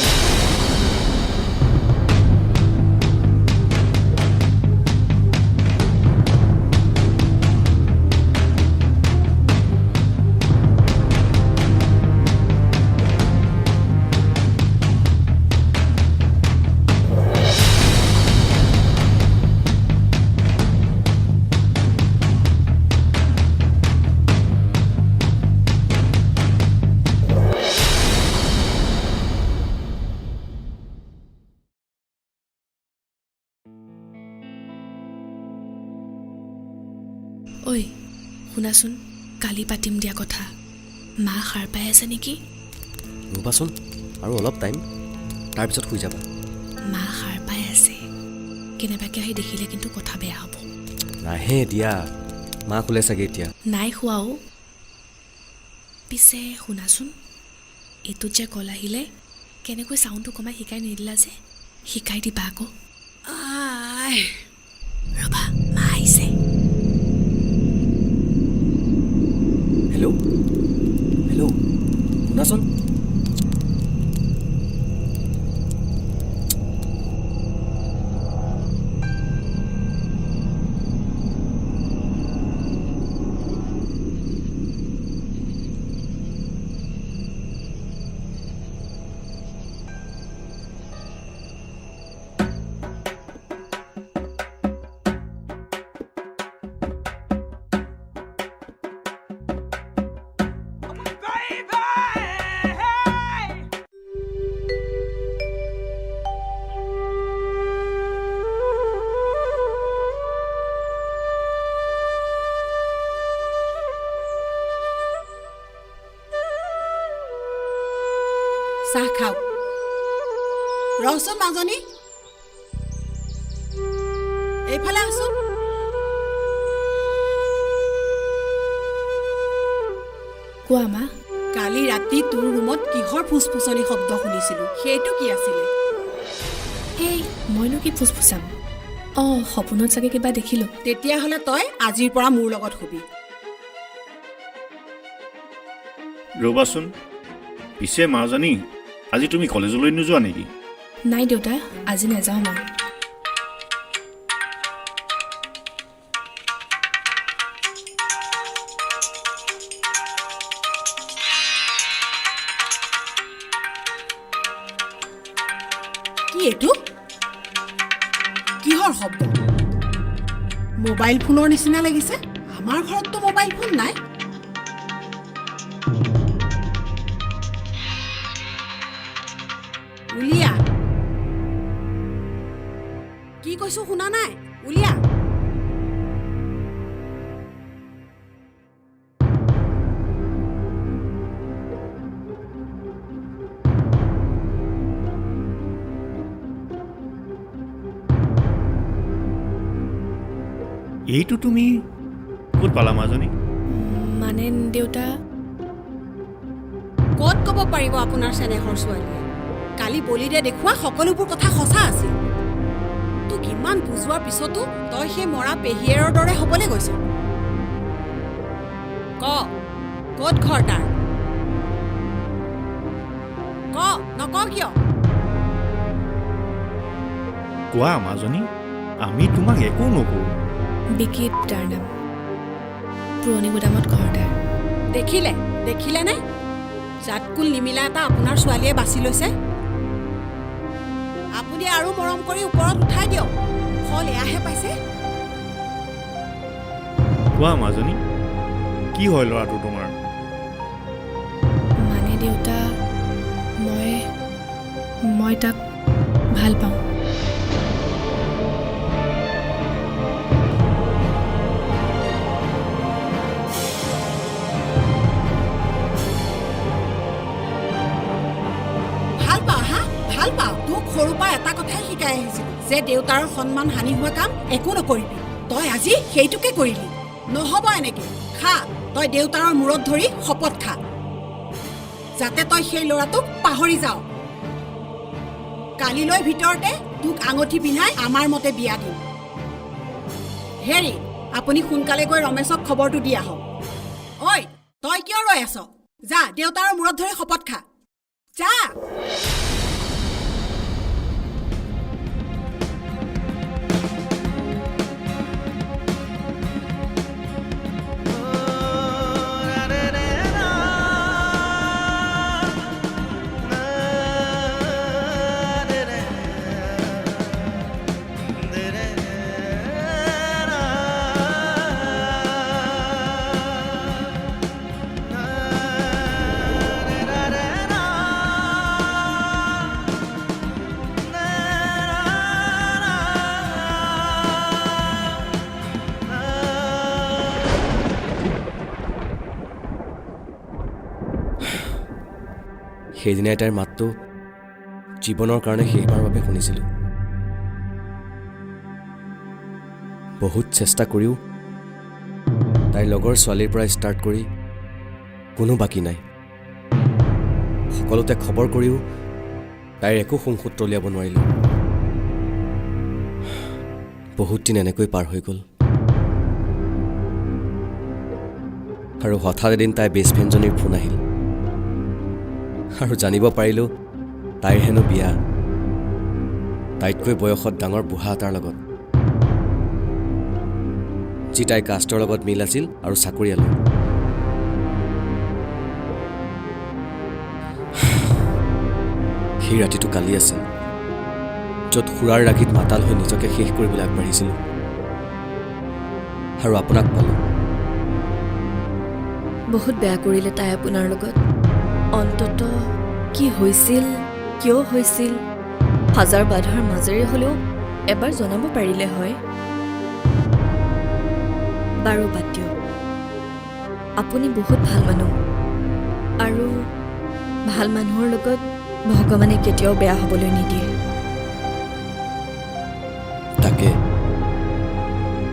Speaker 7: ঐ শুনাচোন, কালি পাতিম দিয়া কথা। মা সাৰ পাই আছে নেকি?
Speaker 10: ৰ'বাচোন আৰু অলপ টাইম, তাৰপিছত শুই যাবা।
Speaker 7: মা সাৰ পাই আছে, কেনেবাকৈ আহি দেখিলে কিন্তু কথা বেয়া হ'ব।
Speaker 10: নাহে দিয়া, মা শুলে চাগে এতিয়া।
Speaker 7: নাই খোৱাও। পিছে শুনাচোন, এইটোত যে কল আহিলে কেনেকৈ চাউণ্ডটো কমাই শিকাই নিদিলা যে? শিকাই দিবা আকৌ। ৰ'বা, মা আহিছে।
Speaker 10: হেল্ল' হেল্ল', শুনাচোন।
Speaker 8: চাহ খাওক। ৰহচোন মাজনী, এইফালে আহচোন।
Speaker 7: কোৱা মা।
Speaker 8: কালি ৰাতি তোৰ ৰুমত কিহৰ ফুচফুচনি শব্দ শুনিছিলো, সেইটো কি আছিলে?
Speaker 7: এই মইনো কি ফুচফুচাম? অঁ, সপোনত চাগে কিবা দেখিলো।
Speaker 8: তেতিয়াহ'লে তই আজিৰ পৰা মোৰ লগত শুবি।
Speaker 9: ৰ'বাচোন, পিছে মাজনী, আজি তুমি কলেজলৈ নোযোৱা নেকি?
Speaker 7: নাই দেউতা, আজি নাযাওঁ মই।
Speaker 8: কি এইটো? কিহৰ শব্দ? মোবাইল ফোনৰ নিচিনা লাগিছে। আমাৰ ঘৰততো মোবাইল ফোন নাই। উলিয়া, কি কৈছো শুনা নাই? উলিয়া।
Speaker 9: এইটো তুমি ক'ত পালা মাজনী?
Speaker 7: মানে দেউতা,
Speaker 8: ক'ত ক'ব পাৰিব আপোনাৰ চেনেহৰ ছোৱালীয়ে? কালি বলিৰে দেখুওৱা সকলোবোৰ কথা সঁচা আছিল। তোক ইমান বুজোৱাৰ পিছতো তই সেই মৰা পেহীয়েৰৰ দৰে হ'বলৈ গৈছ। ক, ক'ত ঘৰ তাৰ? নকওঁ কিয়?
Speaker 9: কোৱা মাজনী, আমি তোমাক একো নকৰোঁ।
Speaker 7: বিকি তাৰ নাম, পুৰণি গুদামত ঘৰ তাৰ।
Speaker 8: দেখিলে, দেখিলেনে জাতকুল নিমিলা এটা আপোনাৰ ছোৱালীয়ে বাছি লৈছে। আপুনি আৰু মৰম কৰি ওপৰত উঠাই দিয়ক, ফল এয়াহে পাইছে।
Speaker 9: কোৱা মাজনী, কি হয় ল'ৰাটো তোমাৰ?
Speaker 7: মানে দেউতা, মই মই তাক ভাল পাওঁ।
Speaker 8: ভাল পাওঁ? হা, ভাল পাওঁ? তোক সৰুৰ পৰা এটা কথাই শিকাই আহিছিলো যে দেউতাৰ সন্মান হানি হোৱা কাম একো নকৰিবি। তই আজি সেইটোকে কৰিলি। নহ'ব এনেকে। খা, তই দেউতাৰৰ মূৰত ধৰি শপত খা যাতে তই সেই ল'ৰাটোক পাহৰি যাৱ। কালিলৈ ভিতৰতে তোক আঙুঠি পিন্ধাই আমাৰ মতে বিয়া দিম। হেৰি, আপুনি সোনকালে গৈ ৰমেশক খবৰটো দি আহক। ঐ, তই কিয় ৰৈ আছ? যা, দেউতাৰৰ মূৰত ধৰি শপত খা, যা।
Speaker 2: সেইদিনাই তাইৰ মাতটো জীৱনৰ কাৰণে শেষবাৰৰ বাবে শুনিছিলোঁ। বহুত চেষ্টা কৰিও তাইৰ লগৰ ছোৱালীৰ পৰা ষ্টাৰ্ট কৰি কোনো বাকী নাই। সকলোতে খবৰ কৰিও তাইৰ একো সংসূত্ৰ উলিয়াব নোৱাৰিলোঁ। বহুত দিন এনেকৈ পাৰ হৈ গ'ল আৰু হঠাৎ এদিন তাইৰ বেষ্ট ফ্ৰেণ্ডজনীৰ ফোন আহিল আৰু জানিব পাৰিলোঁ তাইৰ হেনো বিয়া, তাইতকৈ বয়সত ডাঙৰ বুঢ়া এটাৰ লগত, যি তাইৰ কাষ্টৰ লগত মিল আছিল আৰু চাকৰিয়ালো। সেই ৰাতিটো কালি আছিল য'ত সুৰাৰ ৰাগীত মাতাল হৈ নিজকে শেষ কৰিবলৈ আগবাঢ়িছিলোঁ আৰু আপোনাক পালোঁ।
Speaker 3: বহুত বেয়া কৰিলে তাই আপোনাৰ লগত। অন্তত কি হৈছিল, কিয় হৈছিল, হাজাৰ বাধাৰ মাজেৰে হ'লেও এবাৰ জনাব পাৰিলে হয়। বাৰু বাদ দিয়ক, আপুনি বহুত ভাল মানুহ আৰু ভাল মানুহৰ লগত ভগৱানে কেতিয়াও বেয়া হ'বলৈ নিদিয়ে।
Speaker 2: তাকে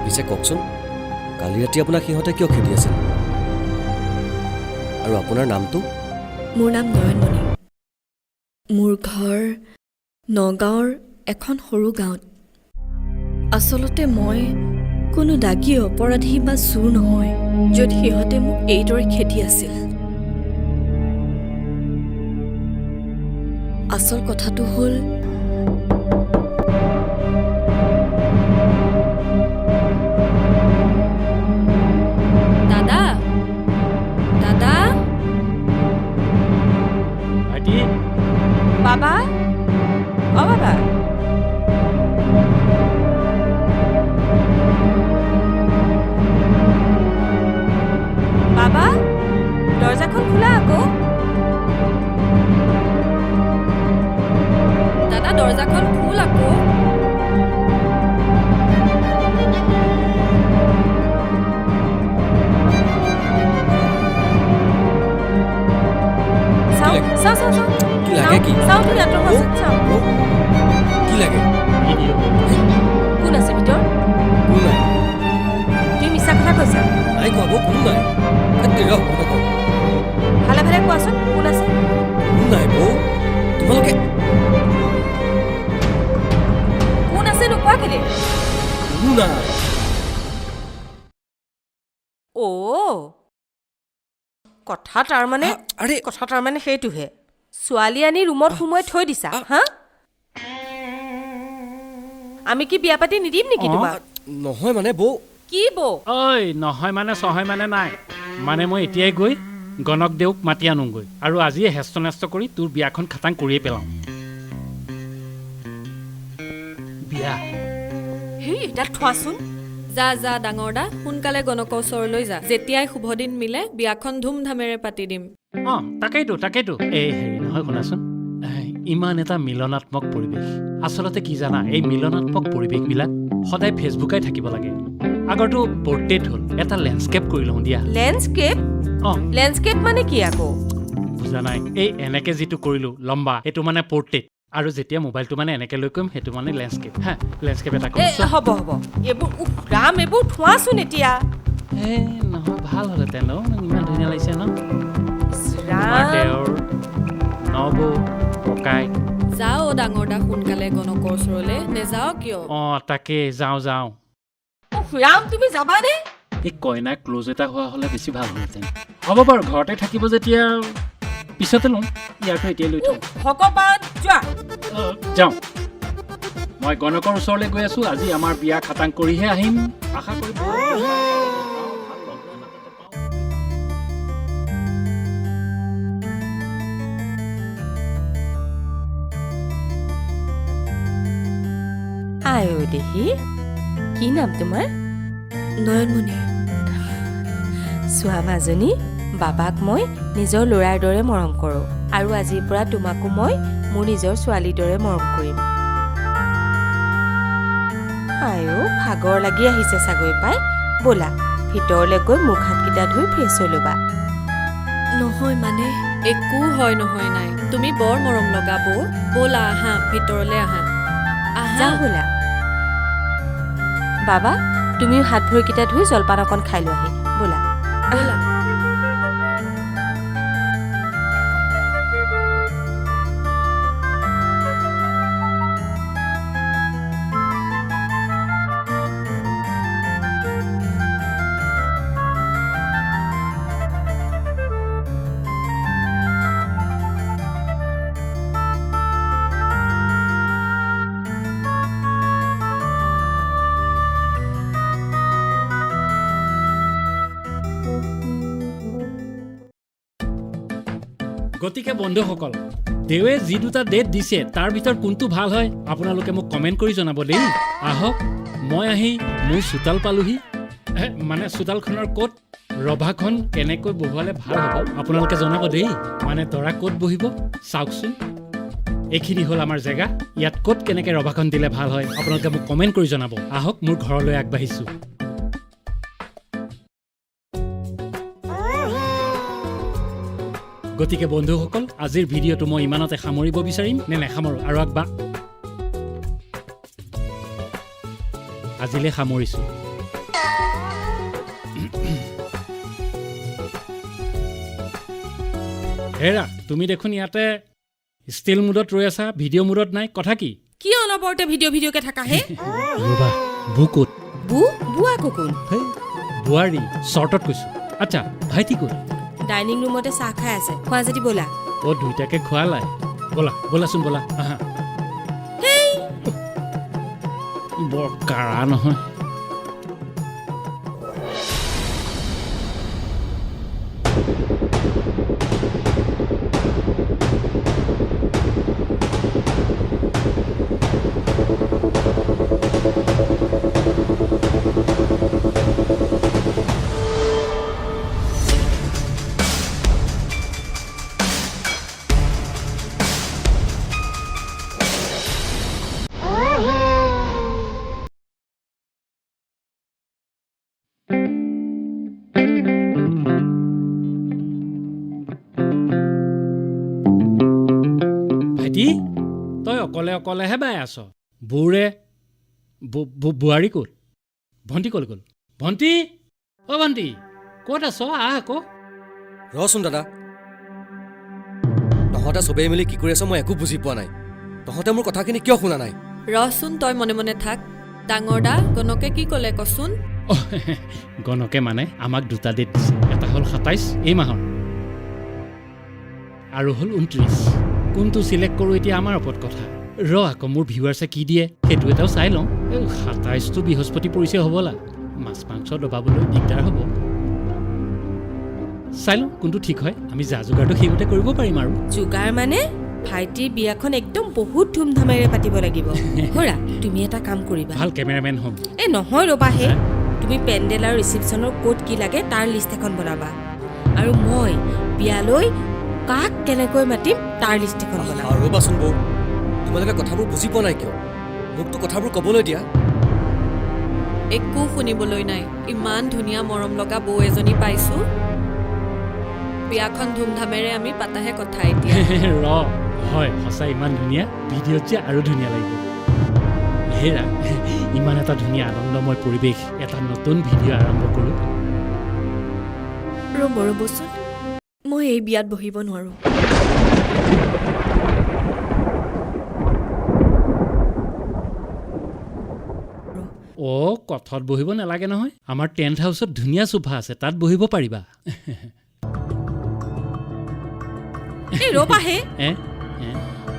Speaker 2: পিছে কওকচোন, কালি ৰাতি আপোনাক সিহঁতে কিয় খেদি আছিল আৰু আপোনাৰ নামটো?
Speaker 3: মোৰ নাম নয়নমণি। মোৰ ঘৰ নগাঁৱৰ এখন সৰু গাঁৱত। আচলতে মই কোনো দাগী অপৰাধী বা চোৰ নহয় য'ত সিহঁতে মোক এইদৰে খেদি আছিল। আচল কথাটো হ'ল,
Speaker 6: দাদা, দাদা,
Speaker 5: বাবা, অ বাবা, বাবা, দৰ্জাখন খোলা আকৌ।
Speaker 6: দাদা, দৰ্জাখন খোল আকৌ।
Speaker 5: চাওঁ চাওঁ চাওঁ চাওঁ।
Speaker 2: কি লাগে? কি
Speaker 5: চাওঁ, তুমি আঁতৰ হোৱাচোন, চাওঁ।
Speaker 2: কি লাগে?
Speaker 5: কোন আছে ভিতৰত?
Speaker 2: কোনো নাই।
Speaker 5: তুমি মিছা কথা কৈছা।
Speaker 2: নাই কোৱা বৌ, কোনো নাই।
Speaker 5: ভালে ভালে কোৱাচোন, কোন আছে?
Speaker 2: কোনো নাই বৌ। তোমালোকে
Speaker 5: কোন আছে নোকোৱা কেলে?
Speaker 2: কোনো নাই।
Speaker 5: অ' কথা তাৰমানে,
Speaker 2: আৰে
Speaker 5: কথা তাৰমানে সেইটোহে। ছোৱালী আনি ৰুমত সোমোৱাই থৈ দিছা হা? আমি কি বিয়া পাতি নিদিম নেকি তোমাক?
Speaker 10: নহয় মানে বৌ।
Speaker 5: কি বৌ?
Speaker 4: ঐ নহয় মানে চহাই মানে নাই, মানে মই এতিয়াই গৈ গণক দেউক মাতি আনোগৈ আৰু আজিয়ে হেস্ত নেস্ত কৰি তোৰ বিয়াখন খাটাং কৰিয়ে পেলাওঁ। বিয়া
Speaker 5: হেই তাত থোৱাচোন।
Speaker 6: যা যা ডাঙৰ দা, সোনকালে গণকৰ ওচৰলৈ যা, যেতিয়াই শুভ দিন মিলে বিয়াখন ধুমধামেৰে পাতি দিম।
Speaker 4: অঁ তাকেইতো তাকেইতো। এই হেৰি নহয় শুনাচোন, ইমান এটা মিলনাত্মক পৰিৱেশ, আচলতে কি জানা, এই মিলনাত্মক পৰিৱেশবিলাক সদায় ফেচবুকাই থাকিব লাগে। আগৰটো পৰ্ট্ৰেইট হ'ল, এটা লেণ্ডস্কেপ কৰি লওঁ দিয়া।
Speaker 5: লেণ্ডস্কেপ?
Speaker 4: অঁ
Speaker 5: লেণ্ডস্কেপ মানে কি আকৌ?
Speaker 4: বুজা নাই। এই এনেকে যিটো কৰিলোঁ লম্বা, সেইটো মানে পৰ্ট্ৰেইট, আৰু যেতিয়া মোবাইলটো মানে এনেকে লৈ কৰিম সেইটো মানে লেণ্ডস্কেপ। হা লেণ্ডস্কেপ এটা কৰিম।
Speaker 5: হ'ব হ'ব, এইবোৰ উফ ৰাম, এইবোৰ থোৱাচোন এতিয়া।
Speaker 4: এই নহয় ভাল হ'লহেঁতেন, ইমান ধুনীয়া লাগিছে ন। তোমাৰ দেওৰ, নবৌ, ককাই।
Speaker 6: যাওঁ ডাঙৰ দা সোনকালে গণকৰ ওচৰলৈ, নেযাওঁ কিয়?
Speaker 4: অঁ তাকে যাওঁ যাওঁ।
Speaker 5: ৰাম তুমি যাবানে?
Speaker 4: এই কইনা ক্ল'জ এটা হোৱা হ'লে বেছি ভাল হ'লহেঁতেন। হ'ব বাৰু, ঘৰতে থাকিব যেতিয়া পিছতে ল'ম, ইয়াৰটো এতিয়াই লৈ থওঁ।
Speaker 5: ভগৱান যোৱা।
Speaker 4: যাওঁ, মই গণকৰ ওচৰলৈ গৈ আছোঁ। আজি আমাৰ বিয়া খাটাং কৰিহে আহিম আশা কৰি।
Speaker 5: আই ঐ দেহি, কি নাম তোমাৰ?
Speaker 3: নয়নমণি।
Speaker 5: চোৱা মাজনী, বাবাক মই নিজৰ ল'ৰাৰ দৰে মৰম কৰোঁ, আৰু আজিৰ পৰা তোমাকো মই মোৰ নিজৰ ছোৱালীৰ দৰে মৰম কৰিম। আইও ভাগৰ লাগি আহিছে চাগৈ পাই, ব'লা ভিতৰলৈ গৈ মুখ হাতকেইটা ধুই ফ্ৰেছ হৈ ল'বা।
Speaker 3: নহয় মানে
Speaker 6: একো হয় নহয় নাই, তুমি বৰ মৰম লগা বৌ। ব'লা আহা ভিতৰলৈ আহা।
Speaker 5: যাওঁ ব'লা। বাবা তুমিও হাত ভৰিকেইটা ধুই জলপান অকণ খাই লোৱাহি, ব'লা
Speaker 6: ব'লা।
Speaker 4: গতিকে বন্ধুসকল, দেৱে যি দুটা ডেট দিছে তাৰ ভিতৰত কোনটো ভাল হয় আপোনালোকে মোক কমেণ্ট কৰি জনাব দেই। আহক, মই আহি মোৰ চোতাল পালোহি, মানে চোতালখনৰ ক'ত ৰভাখন কেনেকৈ বহুৱালে ভাল হ'ব আপোনালোকে জনাব দেই। মানে দৰা ক'ত বহিব চাওকচোন, এইখিনি হ'ল আমাৰ জেগা, ইয়াত ক'ত কেনেকৈ ৰভাখন দিলে ভাল হয় আপোনালোকে মোক কমেণ্ট কৰি জনাব। আহক মোৰ ঘৰলৈ আগবাঢ়িছোঁ। গতিকে বন্ধুসকল, আজিৰ ভিডিঅ'টো মই ইমানতে সামৰিব বিচাৰিম নে নেসামৰোঁ আৰু আগবা আজিলৈ সামৰিছোঁ। হেৰা, তুমি দেখোন ইয়াতে ষ্টিল মুডত ৰৈ আছা, ভিডিঅ' মুডত নাই, কথা কি?
Speaker 5: কি অনবৰতে ভিডিঅ' ভিডিঅ'কে থাকা হে?
Speaker 4: ৰ'বা, বু ক'ত?
Speaker 5: বু বুৱা কোন?
Speaker 4: বোৱাৰী, চৰ্টত কৈছোঁ। আচ্ছা, ভাইটি ক'ত?
Speaker 5: ডাইনিং ৰুমতে চাহ খাই আছে, খোৱা যদি ব'লা।
Speaker 4: অ দুইটাকে খোৱালাই, ব'লা ব'লাচোন ব'লা। আহা, বৰ কাৰা নহয়। ভাইটি, তই অকলে অকলেহে বাই আছ, বৌৰে বোৱাৰী ক'ত? ভণ্টি ক'ত গ'ল? ভণ্টি, অ ভণ্টি ক'ত আছ? আহ আকৌ।
Speaker 10: ৰচোন দাদা, তহঁতে চবেই মিলি কি কৰি আছ মই একো বুজি পোৱা নাই। তহঁতে মোৰ কথাখিনি কিয় শুনা নাই?
Speaker 6: ৰচোন, তই মনে মনে থাক। ডাঙৰ দা, গণকে কি ক'লে কচোন?
Speaker 4: গণকে মানে আমাক দুটা ডেট দিছে, এটা হ'ল 27 এই মাহৰ আৰু হ'ল 29। কোনটো চিলেক্ট কৰোঁ এতিয়া আমাৰ ওপৰত কথা। ৰ আকৌ মোৰ ভিউৱাৰ্ছে কি দিয়ে সেইটো এটাও চাই লওঁ। এই 27টো বৃহস্পতি পৰিছে হ'বলা, মাছ মাংস দবাবলৈ দিগদাৰ হ'ব। চাই লওঁ কোনটো ঠিক হয়, আমি যা যোগাৰটো সেইমতে কৰিব পাৰিম। আৰু
Speaker 5: যোগাৰ মানে ভাইটিৰ বিয়াখন একদম বহুত ধুমধামেৰে পাতিব লাগিব। হৰা, তুমি এটা কাম কৰিবা।
Speaker 4: ভাল কেমেৰামেন হ'ম।
Speaker 5: এই নহয় ৰ'বা হে, তুমি পেণ্ডেল আৰু ৰিচিপশ্যনৰ ক'ত কি লাগে তাৰ লিষ্ট এখন বনাবা, আৰু মই বিয়ালৈ কাক কেনেকৈ মাতিম তাৰ লিষ্ট এখন বনাম।
Speaker 10: ৰ'বাচোন বৌ, তোমালোকে কথাবোৰ বুজি পোৱা নাই কিয়? মোকতো কথাবোৰ ক'বলৈ দিয়া।
Speaker 6: একো শুনিবলৈ নাই, ইমান ধুনীয়া মৰম লগা বৌ এজনী পাইছোঁ। বিয়াখন ধুমধামেৰে আমি পাতাহে কথা এতিয়া।
Speaker 4: ৰ হয়, সঁচাই ইমান ধুনীয়া ভিডিঅ'ত যে আৰু ধুনীয়া লাগিব। হেৰা, ইমান এটা ধুনীয়া আনন্দময় পৰিৱেশ, এটা নতুন ভিডিঅ' আৰম্ভ কৰোঁ।
Speaker 3: ৰ'ব ৰ'বচোন, মই এই বিয়াত বহিব নোৱাৰোঁ।
Speaker 4: অ' কথত বহিব নালাগে নহয়, আমাৰ টেণ্ট হাউচত ধুনীয়া চোফা আছে, তাত বহিব পাৰিবা।
Speaker 5: এই ৰ'বা হে,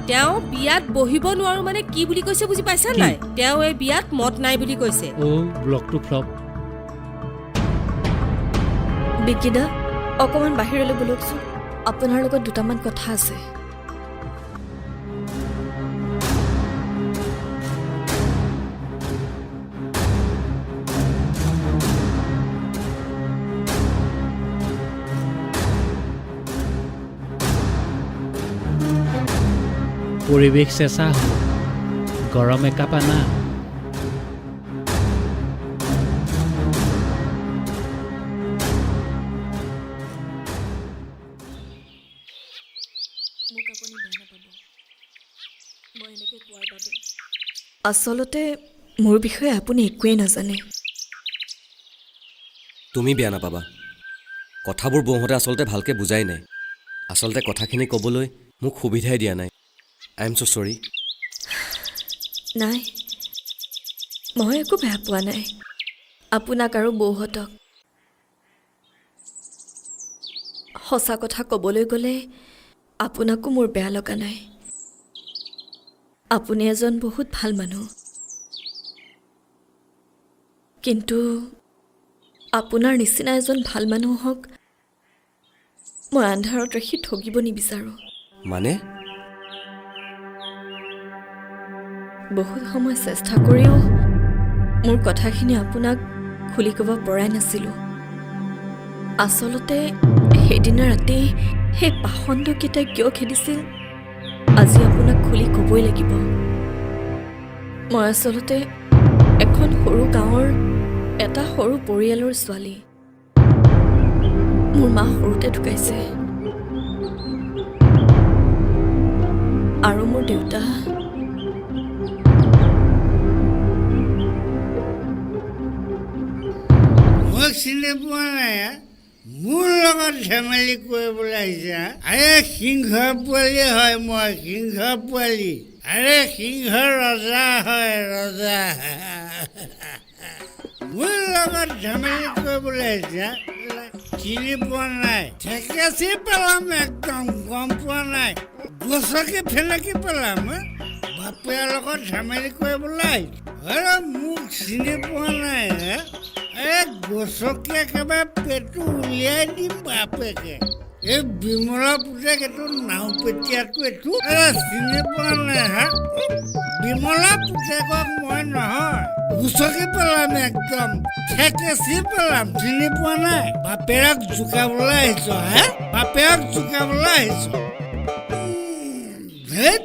Speaker 5: তেওঁ বিয়াত বহিব নোৱাৰো মানে কি বুলি কৈছে বুজি পাইছা নাই? তেওঁ এই বিয়াত মত নাই বুলি কৈছে।
Speaker 4: অ' ব্লগটো ফ্লপ।
Speaker 3: বিকিদা, অকণমান বাহিৰলৈ ব'লকচোন, আপোনাৰ লগত দুটামান কথা আছে।
Speaker 4: পৰিৱেশ চেঁচা হ'ল, গৰম একাপ আনা।
Speaker 3: আচলতে মোৰ বিষয়ে আপুনি একোৱেই নাজানে।
Speaker 10: তুমি বেয়া নাপাবা, কথাবোৰ বৌহঁতে আচলতে ভালকৈ বুজাই নাই। আচলতে কথাখিনি ক'বলৈ মোক সুবিধাই দিয়া নাই। I am so sorry.
Speaker 3: নাই, মই একো বেয়া পোৱা নাই আপোনাক আৰু বৌহঁতক। সঁচা কথা ক'বলৈ গ'লে আপোনাকো মোৰ বেয়া লগা নাই। আপুনি এজন বহুত ভাল মানুহ, কিন্তু আপোনাৰ নিচিনা এজন ভাল মানুহক মই আন্ধাৰত ৰাখি ঠগিব নিবিচাৰোঁ।
Speaker 10: মানে?
Speaker 3: বহুত সময় চেষ্টা কৰিও মোৰ কথাখিনি আপোনাক খুলি ক'ব পৰাই নাছিলোঁ। আচলতে সেইদিনা ৰাতি সেই পাষণ্ডকেইটাই কিয় খেদিছিল আজি আপোনাক খুলি ক'বই লাগিব। মই আচলতে এখন সৰু গাঁৱৰ এটা সৰু পৰিয়ালৰ ছোৱালী। মোৰ মা সৰুতে ঢুকাইছে আৰু মোৰ দেউতা
Speaker 13: মোক চিনি পোৱা নাই, মোৰ লগত ধেমালি কৰিবলৈ আহিছে। আৰে সিংহ পোৱালি হয় মই, সিংহ পোৱালি। আৰে সিংহ ৰজা হয়, ৰজা। মোৰ লগত ধেমালি কৰিবলৈ আহিছে, চিনি পোৱা নাই। ঠেকেচি পেলাম একদম, গম পোৱা নাই। গছকি ফেলেকি পেলাম। বাপেৰ লগত ধেমালি কৰিবলৈ আহিছে। আৰে মোক চিনি পোৱা নাই। এই গছকি একেবাৰে পেটটো উলিয়াই দিম বাপেকে। এই বিমলা পুতেক এইটো নাওপেটীয়াটো এইটো চিনি পোৱা নাই। হা, বিমলা পুতেকক মই নহয়, গুচকি পেলাম একদম, ঠেকেচি পেলাম। চিনি পোৱা নাই, বাপেৰক জোকাবলৈ আহিছ। হে, বাপেৰক জোকাবলৈ আহিছ। ধেত,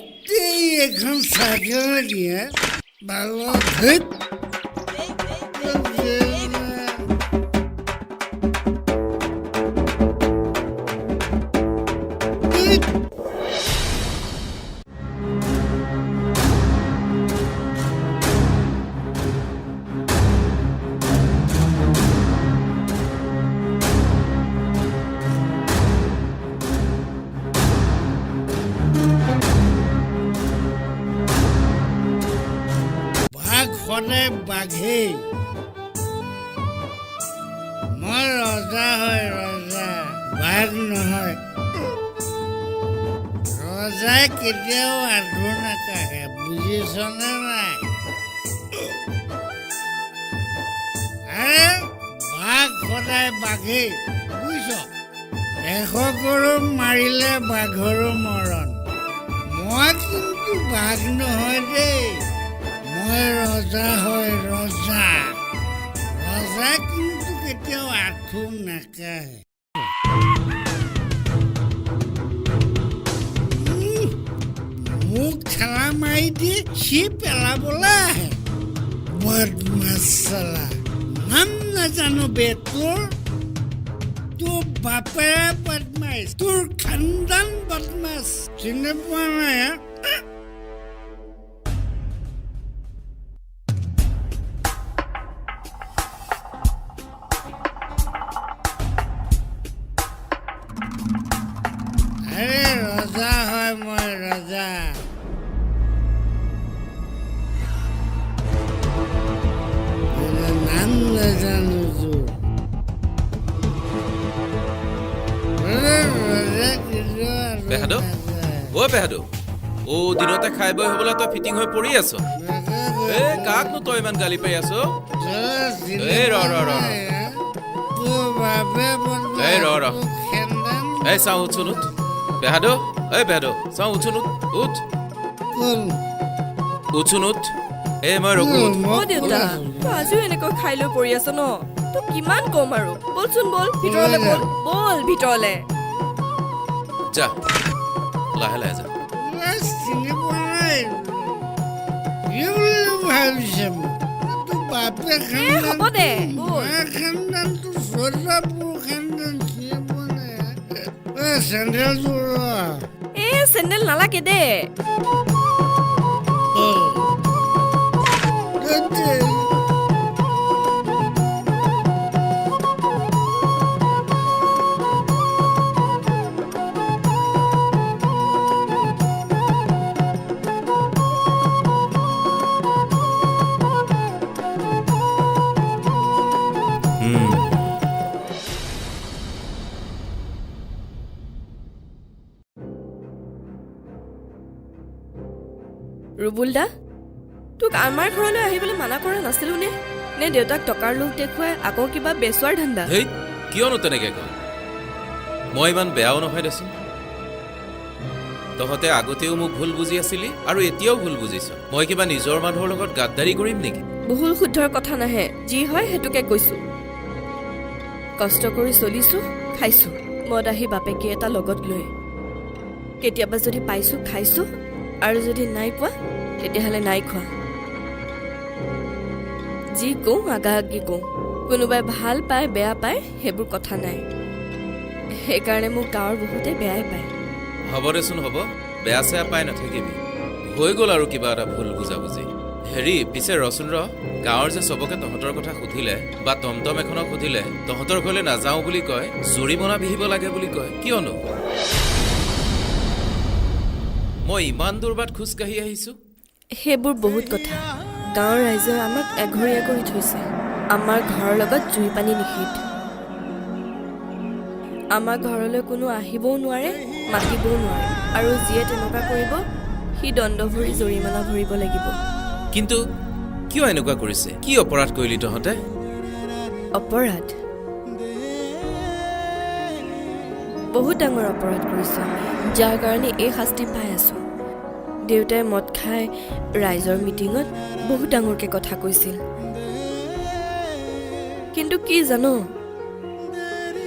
Speaker 13: এইখন চাইকেল নেকি? হে ভাল, ধেত। সদায় বাঘেই, মই ৰজা হয়, ৰজা, বাঘ নহয়। ৰজাই কেতিয়াও আঁঠু নাকাঢ়ে, বুজিছনে নাই? আৰে বাঘ সদায় বাঘেই, বুজিছ? 100 গৰু মাৰিলে বাঘৰো মৰণ। মই কিন্তু বাঘ নহয় দেই, মই ৰজা হয়, ৰজা। ৰজা কিন্তু কেতিয়াও আঁঠু নাকাঢ়ে। মোক ঠেলা মাৰি দি সি পেলাবলৈ আহে, বদমাছ চালা। নাম নাজানো বে তোৰ, তোৰ বাপেৰে বদমাছ, তোৰ খানদান বদমাছ, চিনি পোৱা নাই? আৰে ৰজা হয় মই, ৰজা। নাম নাজানো তোৰ।
Speaker 14: পেহাদো, অ পেহাদো, অ দিনতে খাই বৈ হ'বলা তই ফিটিং হৈ পৰি আছ। এ কাকনো তই ইমান গালি পাৰি আছ? এই ৰ ৰ ৰ, এই ৰ ৰ, এই চাওঁ উঠচোন উঠ। পেহাদো, এই পেহাদো, চাওঁ উঠচোন উঠ, উঠ উঠচোন উঠ। এই মই ৰঘু।
Speaker 3: অ দেউতা, তই আজিও এনেকৈ খাই লৈ পৰি আছ ন? তোক কিমান কম আৰু, বলচোন বল ভিতৰলে, বল বল ভিতৰলে
Speaker 14: যা, লাহে লাহে যা।
Speaker 13: চিনি পোৱা নাই ভাবিছে মোক? তোৰ বাপে
Speaker 3: হ'ব দে,
Speaker 13: খানদানটো চৈতাপুৰ খানদান, চিনি পোৱা নাই? এই চেণ্ডেলযোৰ।
Speaker 3: এই চেণ্ডেল নালাগে দে। ৰুবুল দা, তোক আমাৰ ঘৰলৈ আহিবলৈ মানা কৰা নাছিলো নে? নে দেউতাক টকাৰ লোভ দেখুৱাই আকৌ কিবা বেচোৱাৰ ধান্দা?
Speaker 14: হেই, কিয়নো তেনেকে কয়? মই ইমান বেয়াও নহয় দেচোন। তহঁতে আগতেও মোক ভুল বুজি আছিলি আৰু এতিয়াও ভুল বুজিছ। মই কিবা নিজৰ মানুহৰ লগত গাদ্দাৰি কৰিম নেকি?
Speaker 3: ভুল শুদ্ধৰ কথা নাহে, যি হয় সেইটোকে কৈছো। কষ্ট কৰি চলিছো, খাইছো, মদ আহি বাপেকে এটা লগত লৈ। কেতিয়াবা যদি পাইছো খাইছো, আৰু যদি নাই পোৱা তেতিয়াহ'লে নাই খোৱা। যি কওঁ আগা আগি কওঁ, কোনোবাই ভাল পায় বেয়া পায় সেইবোৰ কথা নাই। সেইকাৰণে মোক গাঁৱৰ বহুতে বেয়াই পায়।
Speaker 14: হ'ব দেচোন হ'ব, বেয়া চেয়া পাই নাথাকিবি। হৈ গ'ল আৰু কিবা এটা ভুল বুজাবুজি। হেৰি পিছে ৰচোন ৰ, গাঁৱৰ যে চবকে তহঁতৰ কথা সুধিলে বা টমটম এখনক সুধিলে তহঁতৰ ঘৰলৈ নাযাওঁ বুলি কয়, জৰিমনা বিহিব লাগে বুলি কয়, কিয়নো? মই ইমান দূৰ বাট খোজকাঢ়ি আহিছো।
Speaker 3: সেইবোৰ বহুত কথা। গাঁৱৰ ৰাইজে আমাক এঘৰীয়া কৰি থৈছে। আমাৰ ঘৰৰ লগত জুই পানী নিষিদ্ধ। আমাৰ ঘৰলৈ কোনো আহিবও নোৱাৰে, মাতিবও নোৱাৰে, আৰু যিয়ে তেনেকুৱা কৰিব সি দণ্ড ভৰি জৰিমনা ভৰিব লাগিব।
Speaker 14: কিন্তু কিয় এনেকুৱা কৰিছে? কি অপৰাধ কৰিলি তহঁতে?
Speaker 3: অপৰাধ? বহুত ডাঙৰ অপৰাধ কৰিছোঁ আমি, যাৰ কাৰণে এই শাস্তি পাই আছোঁ। দেউতাই মদ খাই ৰাইজৰ মিটিঙত বহুত ডাঙৰকৈ কথা কৈছিল, কিন্তু কি জানো,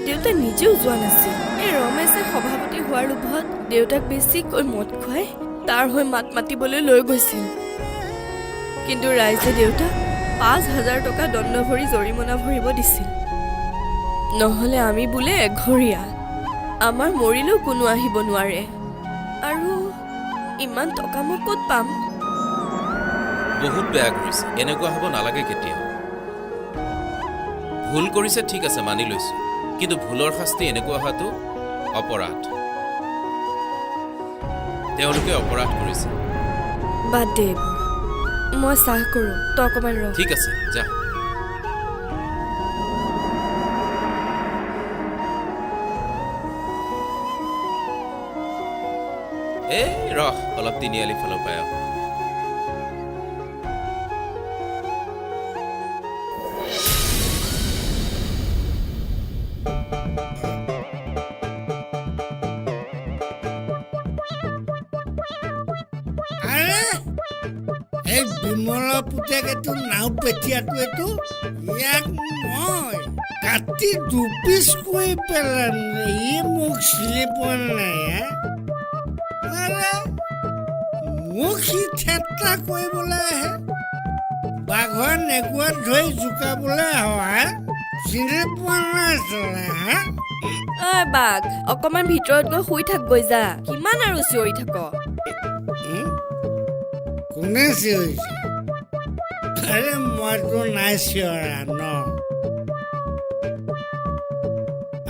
Speaker 3: দেউতাই নিজেও যোৱা নাছিল। এই ৰমেশে সভাপতি হোৱাৰ লোভত দেউতাক বেছিকৈ মদ খুৱাই তাৰ হৈ মাত মাতিবলৈ লৈ গৈছিল। কিন্তু ৰাইজে দেউতাক 5000 টকা দণ্ড ভৰি জৰিমনা ভৰিব দিছিল। নহ'লে আমি বোলে এঘৰীয়া, আমাৰ মৰিলেও কোনো আহিব নোৱাৰে। আৰু ইমান টকা মই ক'ত পাম?
Speaker 14: বহুত বেয়া কৰিছে, এনেকুৱা হ'ব নালাগে কেতিয়াও। ভুল কৰিছে ঠিক আছে, মানি লৈছো, কিন্তু ভুলৰ শাস্তি এনেকুৱা হোৱাটো অপৰাধ। তেওঁলোকে অপৰাধ কৰিছে।
Speaker 3: বাদ দে, মই চাহ কৰোঁ, তই অকণমান ৰ।
Speaker 14: ঠিক আছে, যা। এই ৰহ, অলপ তিনিআলি ফালৰ পৰাই আহোঁ।
Speaker 13: আৰে, এই বিমলৰ পুতেক এইটো নাও পেটীয়াটো, এইটো ইয়াক মই কাটি দুপিচ কৰি পেলাম। ই মোক চিনি পোৱা নাই হে? আৰে, মোক সি ঠেট্টা কৰিবলৈ আহে, বাঘৰ নেগুৱাত ধৰি জোকাবলৈ আহ হা? চিনি পোৱা নাই চলা হা?
Speaker 3: ঐ বাঘ, অকমান ভিতৰত গৈ শুই থাকগৈ যা, কিমান আৰু চিঞৰি থাক।
Speaker 13: কোনে চিঞৰিছে? আৰে, মইতো নাই চিঞৰা ন।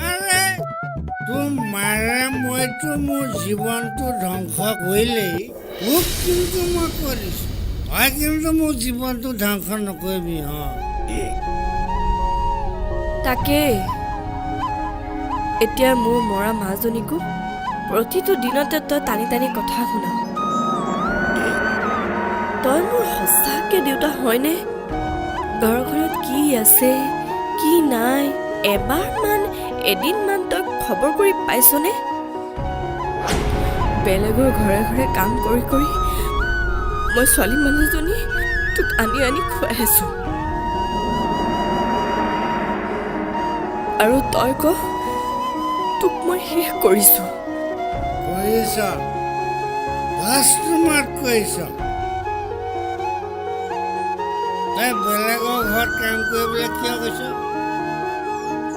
Speaker 13: আৰে, তোৰ মাৰে মইতো মোৰ জীৱনটো ধ্বংস কৰিলেই, তোক কিন্তু মই কৈ দিছোঁ, তই কিন্তু মোৰ জীৱনটো ধ্বংস নকৰিবি। অঁ,
Speaker 3: তাকেই, এতিয়া মোৰ মৰা মাজনীকো প্ৰতিটো দিনতে তই টানি টানি কথা শুনাৱ। তই মোৰ সঁচাকে দেউতা হয়নে? ঘৰখনত কি আছে কি নাই এবাৰমান এদিনমান তই খবৰ কৰি পাইছনে? বেলেগৰ ঘৰে ঘৰে কাম কৰি কৰি মই ছোৱালী মানুহজনী তোক আনি আনি খুৱাই আছো, আৰু তই ক তোক মই শেষ কৰিছো।
Speaker 13: কৰিছ, দহটো কৰিছ। তই বেলেগৰ ঘৰত কাম কৰিবলৈ কিয় কৈছ?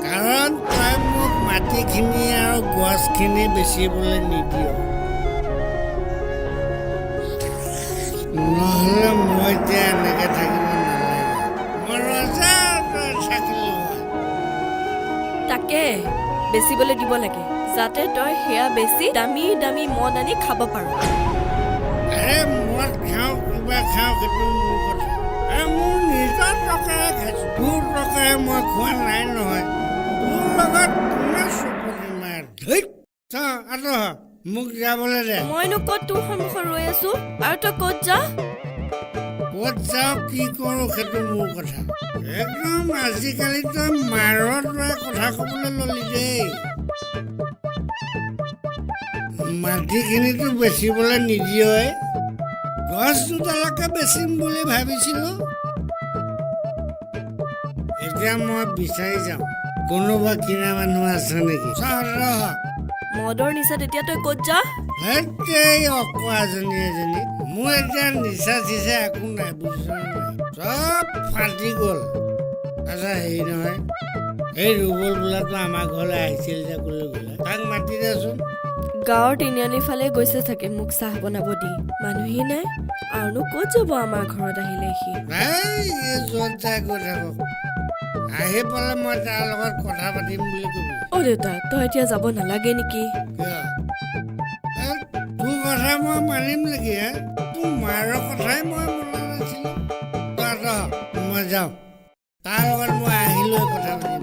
Speaker 13: কাৰণ তই মোক মাটিখিনি আৰু গছখিনি বেচিবলৈ নিদিয়। নহ'লে মই এতিয়া এনেকৈ থাকিব নালাগে, মই ৰজাৰ দৰে থাকিলোঁ হয়।
Speaker 3: তাকে বেচিবলৈ দিব লাগে, যাতে তই সেয়া বেছি দামী দামী মদ আনি খাব পাৰ।
Speaker 13: আৰে, মদ খাওঁ কিবা খাওঁ সেইটো মোৰ কথা। আৰে, মোৰ নিজৰ টকাৰে খাইছোঁ, তোৰ টকাৰে মই খোৱা নাই নহয়। তোৰ লগত কোনে চুপতি মাৰে? ধেইত, চাওঁ আঁতৰ হ, মোক যাবলৈ দে।
Speaker 3: মইনো ক'ত তোৰ সন্মুখত ৰৈ আছো, আৰু তই ক'ত যা?
Speaker 13: ক'ত যাওঁ কি কৰোঁ সেইটো মোৰ কথা। একদম আজিকালি তই মাৰৰ দৰে কথা ক'বলৈ ল'লি দেই। মাটিখিনিতো বেচিবলৈ নিদিয়ই, গছ দুডালকে বেচিম বুলি ভাবিছিলোঁ। এতিয়া মই বিচাৰি যাওঁ, কোনোবা কিনা মানুহ আছে নেকি। চাওঁ ৰহ।
Speaker 3: মদৰ নিচাত এতিয়া তই ক'ত যা?
Speaker 13: এই অকোৱাজনী এজনী, মোৰ এতিয়া নিচা চিচা একো নাই, বুজিছ নাই? চব ফাটি গ'ল। আচ্ছা হেৰি নহয়, এই ৰুবল বোলাটো আমাৰ ঘৰলৈ আহিছিল যে, ক'লৈ গ'লে? তাক মাতি দেচোন।
Speaker 3: গাঁৱৰ তিনিআলি ফালে গৈছে চাগে মোক চাহ বনাব দি, মানুহেই নাই, আৰুনো ক'ত যাব আমাৰ ঘৰত আহিলে সি।
Speaker 13: এই য'ত যায় গৈ থাকক, আহি পালে মই তাৰ লগত কথা পাতিম বুলি কবি।
Speaker 3: অ দেউতা, তই এতিয়া যাব নালাগে নেকি?
Speaker 13: কিয়? তোৰ কথা মই মানিম নেকি হে? তোৰ মাৰৰ কথাই মই মনা নাছিলোঁ। তই মই যাওঁ, তাৰ লগত মই আহিলৈ কথা পাতিম।